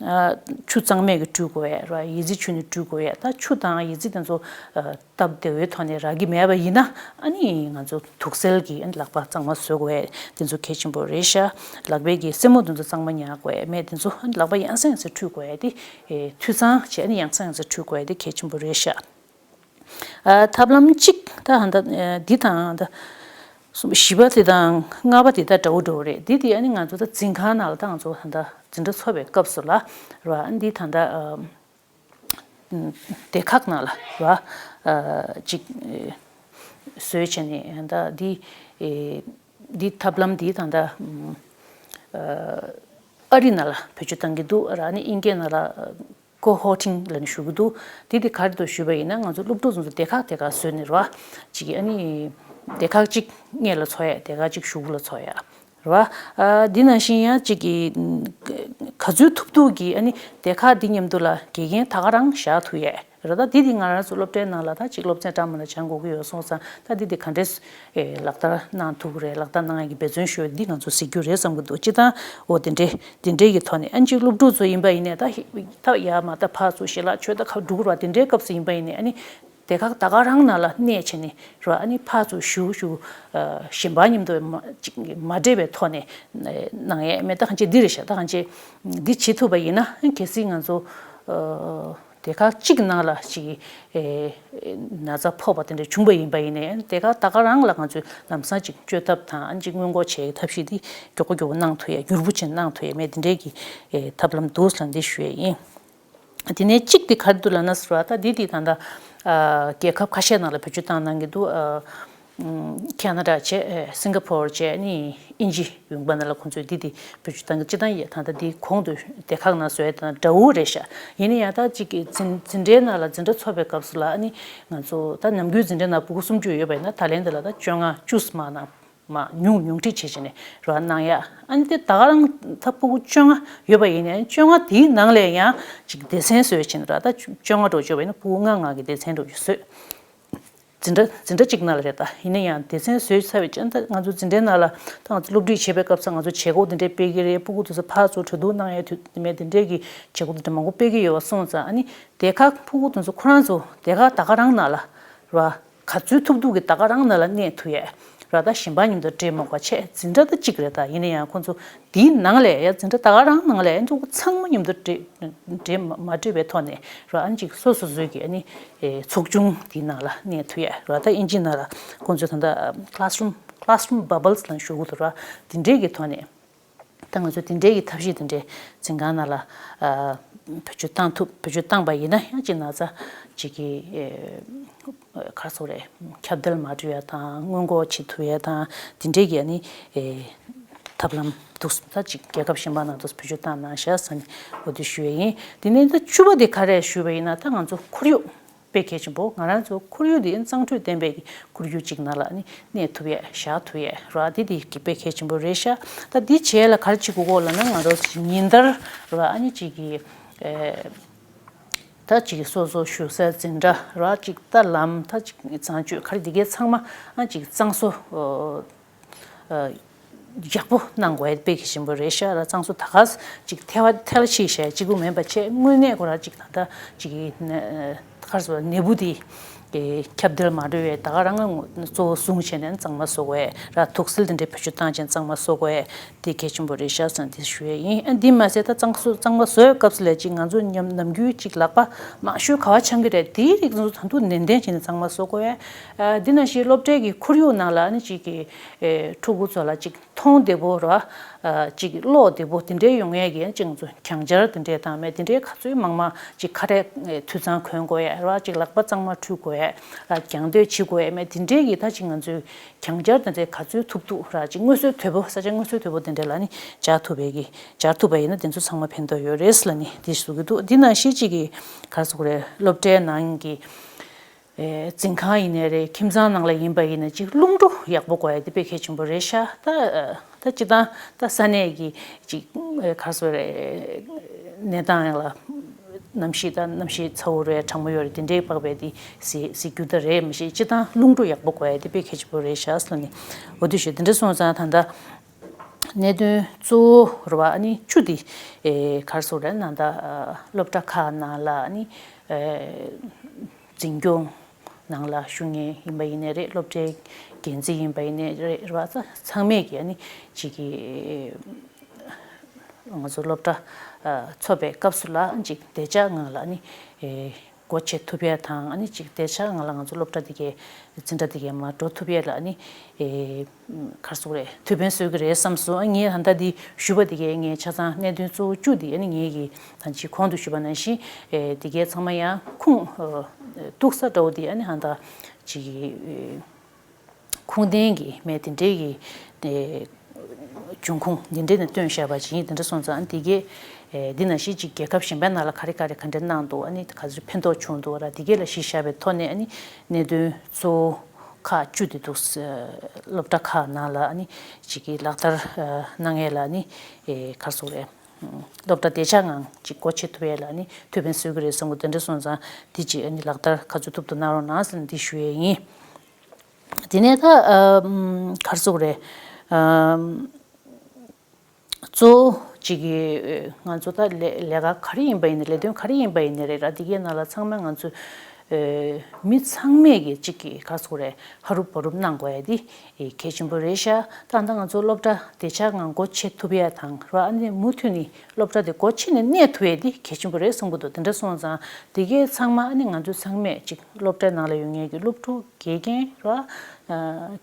ཨ་ཆུ་གཙང་མས་ཀྱི་བཀྲུ་དགོས་ཡ་ར། ཡི་ཙི་ཆུ་ནས་བཀྲུ་དགོས་ཡ། ད་ཆུ་དང་ཡི་ཙི་དེ་ཚོ་ཨ་སྟབས་བདེ་བོའི་ཐོག་ནས་རག་གི་མེད་པ་ཡིན་ན། ཨ་ནི་ང་ཚོ་དུག་སེལ་གྱིས་ཨ་ནི་ལག་པ་གཙང་མ་བཟོ་དགོས་ཡ་དེ་ཚོ་གལ་ཆེན་པོ་རེད་ཤག་ལག་པས་ཀྱི་སེན་མོ་དེ་ཚོ་གཙང་མ་ཉར་དགོས་ཡ་མེད། དེ་ཚོ་ཨ་ནི་ལག་པ་ཡང་སེ་ཡང་སེ་འཁྲུད་དགོས་ཡ་དེ། ཨེ་འཐུས་ཚང་བྱས་ནས་ཡང་སེ་ཡང་སེ་འཁྲུད་དགོས་ཡ་དེ་གལ་ཆེན་པོ་རེད་ཤག་ཨ་ཐབས་ལམ་གཅིག་ད་ཧ་ད་ཨ་འདི་དང་ད་གསུམ་བཞི་པ་དེ་དང་ལྔ་པ་དེ་ད་འདྲ་བོ་འདྲ་བོ་རེད། འདི་དེ་ཨ་ནི་ང་ཚོ་ད་འཛིན་ཁང་ནང་ལ་ད་ང་ཚོ་ད་ད་འཛིན་གྲྭ་ཚོགས་པའི་སྐབས་སུ་ལ་ར། ཨ་འདི་ད་ད་ཨ་སྡེ་ཁག་ནང་ལ་ར་ཨ་ཅིག་ཨེ་བཟོས་བྱས་ནས་ད་འདི་ཨེ་འདི་ཐབས་ལམ་འདི་ད་ད་ཨ་ཨ་རི་ནང་ལ་བེད་སྤྱོད་བཏང་གི་འདུག་ར། ཨ་ནི་དབྱིན་སྐད་ནང་ལ་ཀོ་ཧོ་ཊིང་ལབ་ནས་ཞུ་གི་འདུག་དེ་དེ་ག་རེ་འདུག་ཞུས་པ་ཡིན་ན། ང་ཚོ་སློབ་ཕྲུག་ཚོ་སྡེ་ཁག་སྡེ་ཁག་བཟོས་ནས་ར། གཅིག་གིས་ཨ་ནི་སྡེ་ཁག་གཅིག་སྔས་ལ་འཚོགས་ཡ། སྡེ་ཁག་གཅིག་གཞུག་ལ་འཚོགས་ཡ་ར། ཨ་འདི་ནང་བཞིན་ཡང་གཅིག་གིས་ག་ཚོད་ཐུབ་ཐུབ་ཀྱིས་ཨ་ནི་སྡེ་ཁག་འདི་མཉམ་དུ་ལ་དགེ་རྒན་ད་ག་རང་བཞག་ཐུབ་ཡ་ར། ད་འདི་དེ་ང་རང་ཚོ་སློབ་གྲྭའི་ནང་ལ་ད་གཅིག་སློབ་ཚན་འདྲ་མི་འདྲ་སྦྱང་དགོས་ཀྱི་ཡོད་སོང་ཙང་། ད་འདི་དེ་ག་འདྲས་ཨེ་ལག་བསྟར་གནང་ཐུབ་ཀྱི་རེད། ལག་བསྟར་གནང་ཡག་གི་འབད་བརྩོན་ཞུ་ཡ་འདི་ང་ཚོ་གཟིགས་རྒྱུ་རེད་བསམ་གྱི་འདུག་སྤྱིར་བཏང་འོ་དེ་འདྲས་དེ་འདྲས་ཀྱི་ཐོག་ནས། ཨ་ནི་གཅིག་སློབ་ཕྲུག་ཚོ་ཡིན་པ་ཡིན་ནའི་ད་ཧི་ད་ཡར་མར་ད་ཕར་ཚུར་ཞལ་ལག་མཆོད་ད་ཁ་འགྲོ་གི་རེད་བ། དེ་འདྲའི་སྐབས་སུ་ཡིན་པ་ཡིན་ནའི་ཨ་ནི་སྡེ་ཁག་ད་ག་རང་ནང་ལ་གནས་བྱས་ནས་རེད་བ། ཨ་ནི་ཕར་ཚུར་ཞུ་ཞུ་ཨ་གཞན་པ་མཉམ་དུ་མ་ཅིག་མ་འདྲེས་པའི་ཐོག་ནས་གནང་ཡས་མེད། ད་གང་ཅི་འདི་རེད་ཤག་ད་གང་ཅི་འདི་བྱེད་ཐུབ་པ་ཡིན་ན་གལ་སྲིད་ང་ཚོ་ཨ་ སྡེ་ཁག་གཅིག་ནང་ལ་ཅིག་ཨེ་ན་ཚ་ཕོག་པ་དེ་འདྲ་བྱུང་པ་ཡིན་པ་ཡིན་ནའི་སྡེ་ཁག་ད་ག་རང་ལ་ང་ཚོས་ལམ་སང་ཅིག་བཅོས་ཐབས་དང་ཅིག་སྔོན་འགོག་བྱེད་ཐབས་ཤེས་དེ་མགྱོགས་པོ་མགྱོགས་པོ་གནང་ཐུབ་ཡ། མྱུར་པོ་ཅིག་གནང་ཐུབ་ཡ་མེད་དེ་འདྲའི་གི་ཨེ་ཐབས་ལམ་འདུག་ལབ་འདི་ཞུ་ཡ་ཡིན། དེ་ནས་གཅིག་དེ་ག་རེ་འདུག་ལབ་ན་ཟེར་བ་ད་འདི་དེ་ད་ལྟ་ཨ་རྒྱལ་ཁབ་ཁ་ཤས་ནང་ལ་བེད་སྤྱོད་བཏང་གནང་གི་འདུག་ཨ་ཁེ་ན་ཌ་བྱས་ཨེ་སིང་ག་པོར་བྱས་ནི་དབྱིན་ཇི་ཡོང་པ་ནང་ལ་ཁོང་ཚོས་འདི་དེ་བེད་སྤྱོད་བཏང་གི་སྤྱི་བཏང་ཡས་ད་ལྟ་འདི་གོང་དུ་སྡེ་ཁག་ནང་བཟོས་དང་འདྲ་བོ་རེད་ཤག་ཡིན་ན་ཡང་ད་ཅིག་གི་འཛིན་འཛིན་གྲྭའི་ནང་ལ་འཛིན་གྲྭ་ཚོགས་པའི་སྐབས་སུ་ལ་ཨ་ནི་ང་ཚོ་ད་ནམ་རྒྱུན་འཛིན་གྲྭའི་ནང་ཕྲུ་གུ་སུམ་ཅུ་ཡོད་པ་ཡིན་ན་ད་ལན་འདི་ལ་ད་བཅོ་ལྔ་བཅུ་ཙམ་ནང་མ་ཉུང་ཉུང་འཕྲི་བྱེད་བྱས་ནས་རོགས་གནང་ཡ། ཨ་ནི་དེ་ད་ག་རང་ད་ཕྲུ་གུ་བཅོ་ལྔ་ཡོད་པ་ཡིན་ནའི་བཅོ་ལྔ་དེའི་ནང་ལས་ཡང་ཅིག་སྡེ་ཚན་བཟོས་བྱས་ནས་ར་ད་བཅོ་ལྔ་འགྲོ་བཅོ་བ་ཡིན་ན་ཕྲུ་གུ་ལྔ་ལྔ་གི་སྡེ་ཚན་འགྲོ་བཅོ་བཟོས། འཛིན་གྲྭ་འཛིན་གྲྭ་གཅིག་ནང་ལ་རེད། ད་ཡིན་ན་ཡང་སྡེ་ཚན་བཟོས་ཚར་བའི་ཅན་ད་ང་ཚོ་འཛིན་གྲྭའི་ནང་ལ་ད་ང་ཚོ་སློབ་ཁྲིད་བྱེད་པའི་སྐབས་སུ་ང་ཚོ་བྱེད་སྒོ་འདི་འདྲའི་སྤེལ་གི་རེད། ཕྲུ་གུ་དེ་ཚོ་ཕར་ཚུར་གྲོས་བསྡུར་གནང་ཡའི་དུས་མེད་འདི་འདྲའི་གི་བྱེད་སྒོ་འདི་འདྲ་མང་པོ་སྤེལ་གི་ཡོད་པ་སོང་ཙང་ཨ་ནི་སྡེ་ཁག་ཕྲུ་གུ་དེ་ཚོ་ཁོ་རང་ཚོ་སྡེ་ཁག་ད་ག་རང་ནང་ལ་ར། ག་ཚོད་ཐུབ་ཐུབ་ཀྱིས་ད་ག་རང་ནང་ལ་གནས་ཐུབ་ཡས། ར་ད་གཞན་པ་མཉམ་དུ་འདྲེས་མ་དགོས་པ་བྱས་འཛིན་གྲྭ་ད་གཅིག་རེད། ད་ཡིན་ན་ཡང་ཁོང་ཚོ་དེའི་ནང་ལས་ཡ་འཛིན་གྲྭ་ད་ག་རང་ནང་ལས་ཡ་ཕྲུ་གུ་ཚང་མ་མཉམ་དུ་འདྲེས་འདྲེས་མ་མ་འདྲེས་པའི་ཐོག་ནས་ར་ཨ་ནི་ཅིག་སོ་སོ་སོའི་གི་ཨ་ནི་ཚོགས་ཆུང་དེའི་ནང་ལ་གནས་ཐུབ་ཡས། ར་ད་དབྱིན་ཇིའི་ནང་ལ་ཁོང་ཚོ་ད་ལྟ་classroom classroom bubbles ལ་ཞུ་གི་འདུག་ར་དེ་འདྲའི་གི་ཐོག་ནས། ད་ང་ཚོས་དེ་འདྲའི་གི་ཐབས་ཤེས་དེ་འདྲའི་འཛིན་ཁང་ནང་ལ་ཨ་བེད་སྤྱོད་བཏང་ཐུབ་བེད་སྤྱོད་བཏང་པ་ཡིན་ན་ཡང་ཅིག་ན་ཚ་ཅིག་གི་ཨེ་ག་རེ་ཟེར་དགོས་རེད། ཁྱབ་གདལ་མ་འགྲོ་ཡ་དང་སྔོན་འགོག་བྱེད་ཐུབ་ཡ་དང་དེ་འདྲའི་གི་ཨ་ནི་ཨེ་ཐབས་ལམ་འདུག་ད་ཅིག་རྒྱལ་ཁབ་གཞན་པ་ནང་དུ་བེད་སྤྱོད་བཏང་གནང་ཤག་ཟེར་ནས་འོ་དེ་ཞུ་ཡ་ཡིན། དེ་ནས་ད་བཅུ་པ་དེ་ག་རེ་ཞུས་པ་ཡིན་ན་ད་ང་ཚོ་ཁོར་ཡུག་དཔེ་གལ་ཆེན་པོ། ང་རང་ཚོ་ཁོར་ཡུག་འདི་གཙང་འཁྲུད་ལྡན་པའི་གི་ཁོར་ཡུག་ཅིག་ནང་ལ་ནི་གནས་ཐུབ་ཡས་བཞག་ཐུབ་ཡས་ར་འདི་འདི་གི་དཔེ་གལ་ཆེན་པོ་རེད་ཤག་ད་འདི་བྱས་ལ་ག་རེ་བྱེད་དགོས་གོ་ལབ་ན་ང་རང་ཚོ་ཉིན་ལྟར་ར་ཨ་ནི་ཅིག་གི་ཨེ་ད་ཅིག་སོ་སོ་བཞུགས་སའི་འཛིན་གྲྭ་ར་ཅིག་ད་ལམ་ད་ཅིག་གཙང་སྤྱོད་ག་རེ་འདི་གའི་ཚང་མ་ཨ་ཅིག་གཙང་བཟོ་ཨ་ཡག་པོ་གནང་དགོས་ཡ་དཔེ་གལ་ཆེན་པོ་རེད་ཤག་ར་གཙང་བཟོ་ད་ག་ཅིག་ཐལ་བ་ཐལ་ཆེ་ཤག་གཅིག་པུ་མིན་པ་བྱས་དངོས་གནས་ཁོ་ར་ཅིག་ད་ལྟ་ཅིག་གི་ནད་ག་རེ་ཟེར་ནད་འབུ་དེ་ཁྱབ་གདལ་མ་འགྲོ་བའི་ད་ག་རང་གཙོ་བོ་བཟུང་བྱས་ནས་གཙང་མ་བཟོ་དགོས་ཡ་ར་དུག་སེལ་དེ་འདྲའི་བེད་སྤྱོད་བཏང་བྱས་གཙང་མ་བཟོ་དགོས་ཡ་དེ་གལ་ཆེན་པོ་རེད་ཤག་ཟེར་ནས་དེ་ཞུ་ཡ་ཡིན། ཨ་འདི་མ་ཟད་ད་གཙང་བཟོ་གཙང་མ་བཟོ་བའི་སྐབས་སུ་ལས་ཅིག་ང་ཚོ་ཉམས་ནམ་རྒྱུན་ཅིག་ལག་པ་མང་ཤོས་ག་བ་འཆང་གི་རེད། དེའི་རིགས་ཚོ་ད་དུང་ནན་ཏན་བྱས་ནས་གཙང་མ་བཟོ་དགོས་ཡ། ཨ་འདི་ནང་བཞིན་སློབ་གྲྭའི་གི་ཁོར་ཡུག་ནང་ལ་ཨ་ནི་ཅིག་གི་ཨེ་ཕྲུ་གུ་ཚོ་ལ་ཅིག་མཐོང་བདེ་པོ་ར་ཨ་ཅིག་ཀློག་བདེ་པོ་དེ་འདྲའི་ཡོང་ཡས་ཀྱི་ཅིག་ང་ཚོ་གྱང་སྦྱར་དེ་འདྲའི་དང་མེད་དེ་འདྲའི་ག་ཚོད་མང་མང་ཅིག་ཁ་རས་ཨེ་དུད་ཚང་གོན་དགོས་ཡས་ར་ཅིག་ལག་པ་གཙང་མ་འཁྲུད་དགོས་ཡས་ར་གྱང་སྟོད་བྱེད་དགོས་ཡས་མེད་དེ་འདྲའི་གི་ད་ཅིག་ང་ཚོའི་གྱང་སྦྱར་དེ་འདྲའི་ག་ཚོད་ཐུབ་ཐུབ་ར་ཅིག་སྔོ་ཚོད་དོད་པོ་ས་ཆ་སྔོ་ཚོད་དོད་པོ་དེ་འདྲའི་ལ་ནི་སྦྱར་ཐུབ་པའི་གི་སྦྱར་ཐུབ་པ་ཡིན་ན་དེ་ཚོ་ཚང་མ་ཕན་ཐོགས་ཡོད་རེད་ལ་ནི་དེ་ཞུ་གི་འདུག་འདི་ནང་བཞིན་ཅིག་གི་ག་རེ་ཟེར་དགོས་རེད། སློབ་གྲྭའི་ནང་གི་ཨེ་འཛིན་ཁང་ཡིན་ནའི་རེད། ཁྱིམ་ཚང་ནང་ལ་ཡིན་པ་ཡིན་ན་ཅིག་རླུང་འགྲོ་ཡག་པོ་དགོས་ཡ་དེ་དཔེ་གལ་ཆེན་པོ་རེད་ཤག་ད་ད་སྤྱིར་བཏང་ད་ས་གནས་ཀྱི་ཅིག་ཨེ་ག་རེ་ཟེར་རེད། གནས་སྟངས་ཡང་ལ་གནམ་གཤིས་ད་གནམ་གཤིས་ཚ་བོ་རེད་གྲང་མོ་ཡོད་རེད་དེ་འདྲའི་དཔག་པའི་དེ་གཟི་གཟི་རྒྱུ་ད་རེད་མི་ཤེས། སྤྱིར་བཏང་རླུང་འགྲོ་ཡག་པོ་དགོས་ཡ་དེ་དཔེ་གལ་ཆེན་པོ་རེད་ཤག་ཟེར་ནས་འོ་དེ་ཞུ། དེ་འདྲ་སོང་ཙང་ད་ལྟ་གནད་དོན་གཙོ་བོ་རེད་བ། ཨ་ནི་བཅུ་དེ་ཨེ་ག་རེ་ཟེར་རེད་ན་ད་སློབ་གྲྭ་ཁག་ནང་ལ་ཨ་ནི་ཨེ་འཛིན་སྐྱོང་ནང་ལ་ཞུགས་མཁན་ཡིན་པ་ཡིན་ནའི་རེད། སློབ་གྲྭའི་འགན་འཛིན་ཡིན་པ་ཡིན་ནའི་རེད་རེད་བ། ཚང་མས་ཀྱི་ཨ་ནི་ཅིག་གི་ང་ཚོ་སློབ་གྲྭ་ཚོགས་པའི་སྐབས་སུ་ལ་ཅིག་བདེ་འཇགས་ངང་ལ་ཨ་ནི་སྒོ་ཕྱེ་ཐུབ་ཡ་དང་ཨ་ནི་ཅིག་བདེ་འཇགས་ངང་ལ་ང་ཚོ་སློབ་གྲྭ་འདི་གའི་འཛིན་གྲྭ་འདི་གའི་མར་འགྲོ་ཐུབ་ཡ་ལ་ཨ་ནི་ག་རེ་ཟེར་དགོས་རེད། ཐུགས་ཕན་གསོས་ཀྱི་རེད་བསམ་སོང་། ཨ་ངས་ད་ལྟ་འདི་ཞུས་པ་འདི་གའི་ངས་ཆ་ཚང་གནད་དོན་གཙོ་བོ་བཅུ་འདི་ཨ་ནི་ངས་ཀྱི་ད་ཅི་གོང་དུ་ཞུས་པ་ནང་བཞིན་ཨེ་འདི་གའི་ཚང་མ་ཡང་ཁུངས་ཨ་གཏུགས་ས་འདྲ་བོ་འདི་ཨ་ནི་ད་ལྟ་ཅིག་ཨེ་ཁུངས་ལྡན་གྱི་མེད་དེ་འདྲའི་གི་ཨེ་འབྱུང་ཁུངས་འདི་འདྲའི་ནས་བཏོན་བཞག་པ་ཅིག་ཡིན། དེ་འདྲ་སོང་ཙང་ཨ་ནི་འདི་གའི་ཨེ་འདི་ནང་བཞིན་ཅིག་རྒྱལ་ཁབ་གཞན་པའི་ནང་ལ་ག་རེ་ག་རེ་ག་འདྲ་གནང་འདུག་ཨ་ནི་ག་ཚོད་ཕན་ཐོགས་བྱུང་འདུག་ར་འདི་གའི་ལ་གཞི་བཞག་པའི་ཐོག་ནས་ཨ་ནི་གནད་དོན་གཙོ་བོ་ཁག་བཅུ་དེ་འདུག་སློབ་གྲྭ་ཁག་ནང་ལ་ཨ་ནི་ཅིག་གི་ལག་བསྟར་ཨ་གནང་ཡས་ལ་ཨ་ནི་ཨེ་ག་རེ་ཟེར་དགོས་རེད། སློབ་གྲྭ་བདེ་འཇགས་ངང་ཅིག་སྒོ་ཕྱེ་ཐུབ་ཡས་ལ་ཨ་ནི་ཐུགས་ཕན་གསོས་ཀྱི་རེད་བསམ་གི། དེ་འདྲ་སོང་ཙང་འདི་ཅིག་ཨ་ནི་ལག་བསྟར་ག་ཚོད་ཐུབ་ཐུབ་གནང་རོགས་གནང་ཟེར་ནས་འདི་ཞུ་ཡས་ཡིན། དེ་ནས་ད་ཨ་ག་རེ་ཟེར་དགོས་རེད། ཨ་གཙོ་བོ་གཅིག་གི་ང་ཚོ་ད་ལས་ལས་ཀ་ག་རེ་ཡིན་པ་ཡིན་ནའི་ལས་དོན་ག་རེ་ཡིན་པ་ཡིན་ནའི་རེད་ར། འདི་གའི་ནང་ལ་ཚང་མ་ང་ཚོས་ མི་ཚང་མས་ཀྱི་གཅིག་གི་ག་རེ་ཟེར་དགོས་རེད། ཧ་རུབ་བ་རུབ་གནང་དགོས་ཡ་དེ་གལ་ཆེན་པོ་རེད་ཤག་ད་ལྟ་ང་ཚོ་སློབ་གྲྭ་བདེ་འཇགས་ངང་སྒོ་ཕྱེ་ཐུབ་ཡ་དང་ར། ཨ་ནི་མུ་མཐུད་ནས་སློབ་གྲྭ་དེ་སྒོ་ཕྱེ་ནས་གནས་ཐུབ་ཡ་དེ་གལ་ཆེན་པོ་རེད་བསམ་གྱི་འདུག་དེ་འདྲ་སོང་ཙང་དེ་གའི་ཚང་མ་ཨ་ནི་ང་ཚོ་ཚང་མས་གཅིག་སློབ་གྲྭའི་ནང་ལ་ཡོད་མཁན་གྱི་སློབ་ཕྲུག་དགེ་རྒན་ར།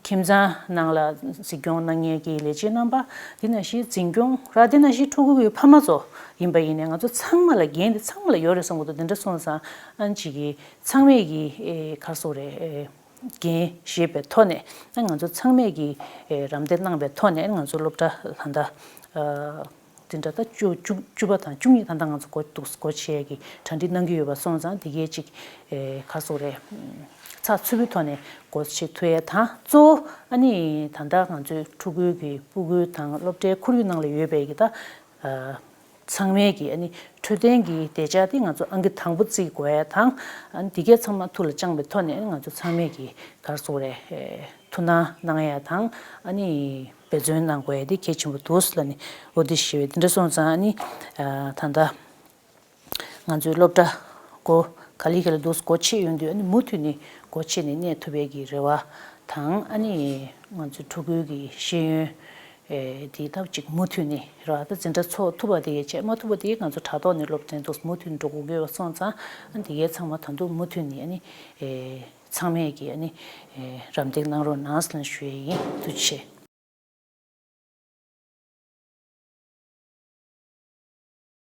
ཁྱིམ་ཚང་ནང་ལ་གཟིགས་སྐྱོང་གནང་མཁན་གྱི་ལས་བྱེད་རྣམ་པ། དེ་ནང་བཞིན་འཛིན་སྐྱོང་ར། དེ་ནང་བཞིན་ཕྲུ་གུ་གི་ཕ་མ་ཚོ་ཡིན་པ་ཡིན་ནའི་ང་ཚོ་ཚང་མ་ལ་འགན་དེ་ཚང་མ་ལ་ཡོད་རེད་བསམ་གྱི་འདུག་དེ་འདྲ་སོང་ཙང་ཨ་ནི་གཅིག་གི་ཚང་མས་ཀྱི་ཨེ་ག་རེ་ཟེར་དགོས་རེད། ཨེ་འགན་བཞེས་པའི་ཐོག་ནས་ཨ་ང་ཚོ་ཚང་མས་ཀྱི་ཨེ་རམ་འདེགས་གནང་བའི་ཐོག་ནས་ང་ཚོ་སློབ་གྲྭ་ད་ལྟ་ཨ་དེ་འདྲ་ད་བཅུ་བཅུ་བཅུ་པ་དང་བཅུ་གཉིས་ད་ལྟ་ང་ཚོ་སྒོ་འདུག་སྒོ་ཕྱེ་ཡས་ཀྱི་གྲ་སྒྲིག་གནང་གི་ཡོད་པ་སོང་ཙང་དེ་གའི་གཅིག་ཨེ་ག་རེ་ཟེར་དགོས་རེད། ཚགས་ཚུད་པོའི་ཐོག་ནས་སྒོ་ཕྱེ་ཐུབ་ཡས་དང་གཙོ་བོ་ཨ་ནི་ད་ལྟ་ང་ཚོའི་ཕྲུ་གུའི་གི་སྤུ་གུ་དང་སློབ་གྲྭའི་ཁོར་ཡུག་ནང་ལ་ཡོད་པའི་གི་ད་ཨ་ཚང་མས་ཀྱི་ཨ་ནི་འཕྲོད་བསྟེན་གྱི་བདེ་འཇགས་དེ་ང་ཚོ་ཨང་ཀི་དང་པོ་བརྩི་དགོས་ཡ་དང་། ཨ་ནི་འདི་གས་ཚང་མ་ཐུགས་ལ་བཅངས་པའི་ཐོག་ནས་ཨ་ནི་ང་ཚོ་ཚང་མས་ཀྱི་ག་རེ་ཟེར་དགོས་རེད། ཨེ་ཐུགས་སྣང་གནང་ཡ་དང་ཨ་ནི་འབད་བརྩོན་གནང་དགོས་ཡ་དེ་གལ་ཆེན་པོ་འདུག་ཟེར་ལབ་ནས་འོ་དེ་ཞུ་བའི་དེ་འདྲ་སོང་ཙང་ཨ་ནི་ཨ་ད་ལྟ་ང་ཚོའི་སློབ་གྲྭ་སྒོ་ག་ལེ་ག་ལེ་འདུག་སྒོ་ཕྱེ་ཡོང་དུས་ཨ་ནི་མུ་མཐུད་ནས་སྒོ་ཕྱེ་ནས་གནས་ཐུབ་ཡ་གི་རེ་བ་དང་ཨ་ནི་ང་ཚོའི་ཕྲུ་གུའི་གི་ཤེས་ཡོན་ཨེ་དེ་ལྟ་བུ་ཅིག་མུ་མཐུད་ནས་ར་ད་འཛིན་གྲྭ་ཚོགས་ཐུབ་པ་དེ་གས་བྱས། མ་ཐུབ་པ་དེ་གས་ང་ཚོ་དྲ་ཐོག་ནས་སློབ་ཚན་འདུག་མུ་མཐུད་འགྲོ་དགོས་ཀྱི་ཡོད་པ་སོང་ཙང་ཨ་དེ་གས་ཚང་མ་ད་དུང་མུ་མཐུད་ནས་ཨ་ནི་ཨེ་ཚང་མས་ཀྱི་ཨ་ནི་ཨེ་རམ་འདེགས་གནང་རོགས་གནང་ཟེར་ནས་ཞུ་ཡས་ཡིན། ཐུགས་རྗེ་ཆེ།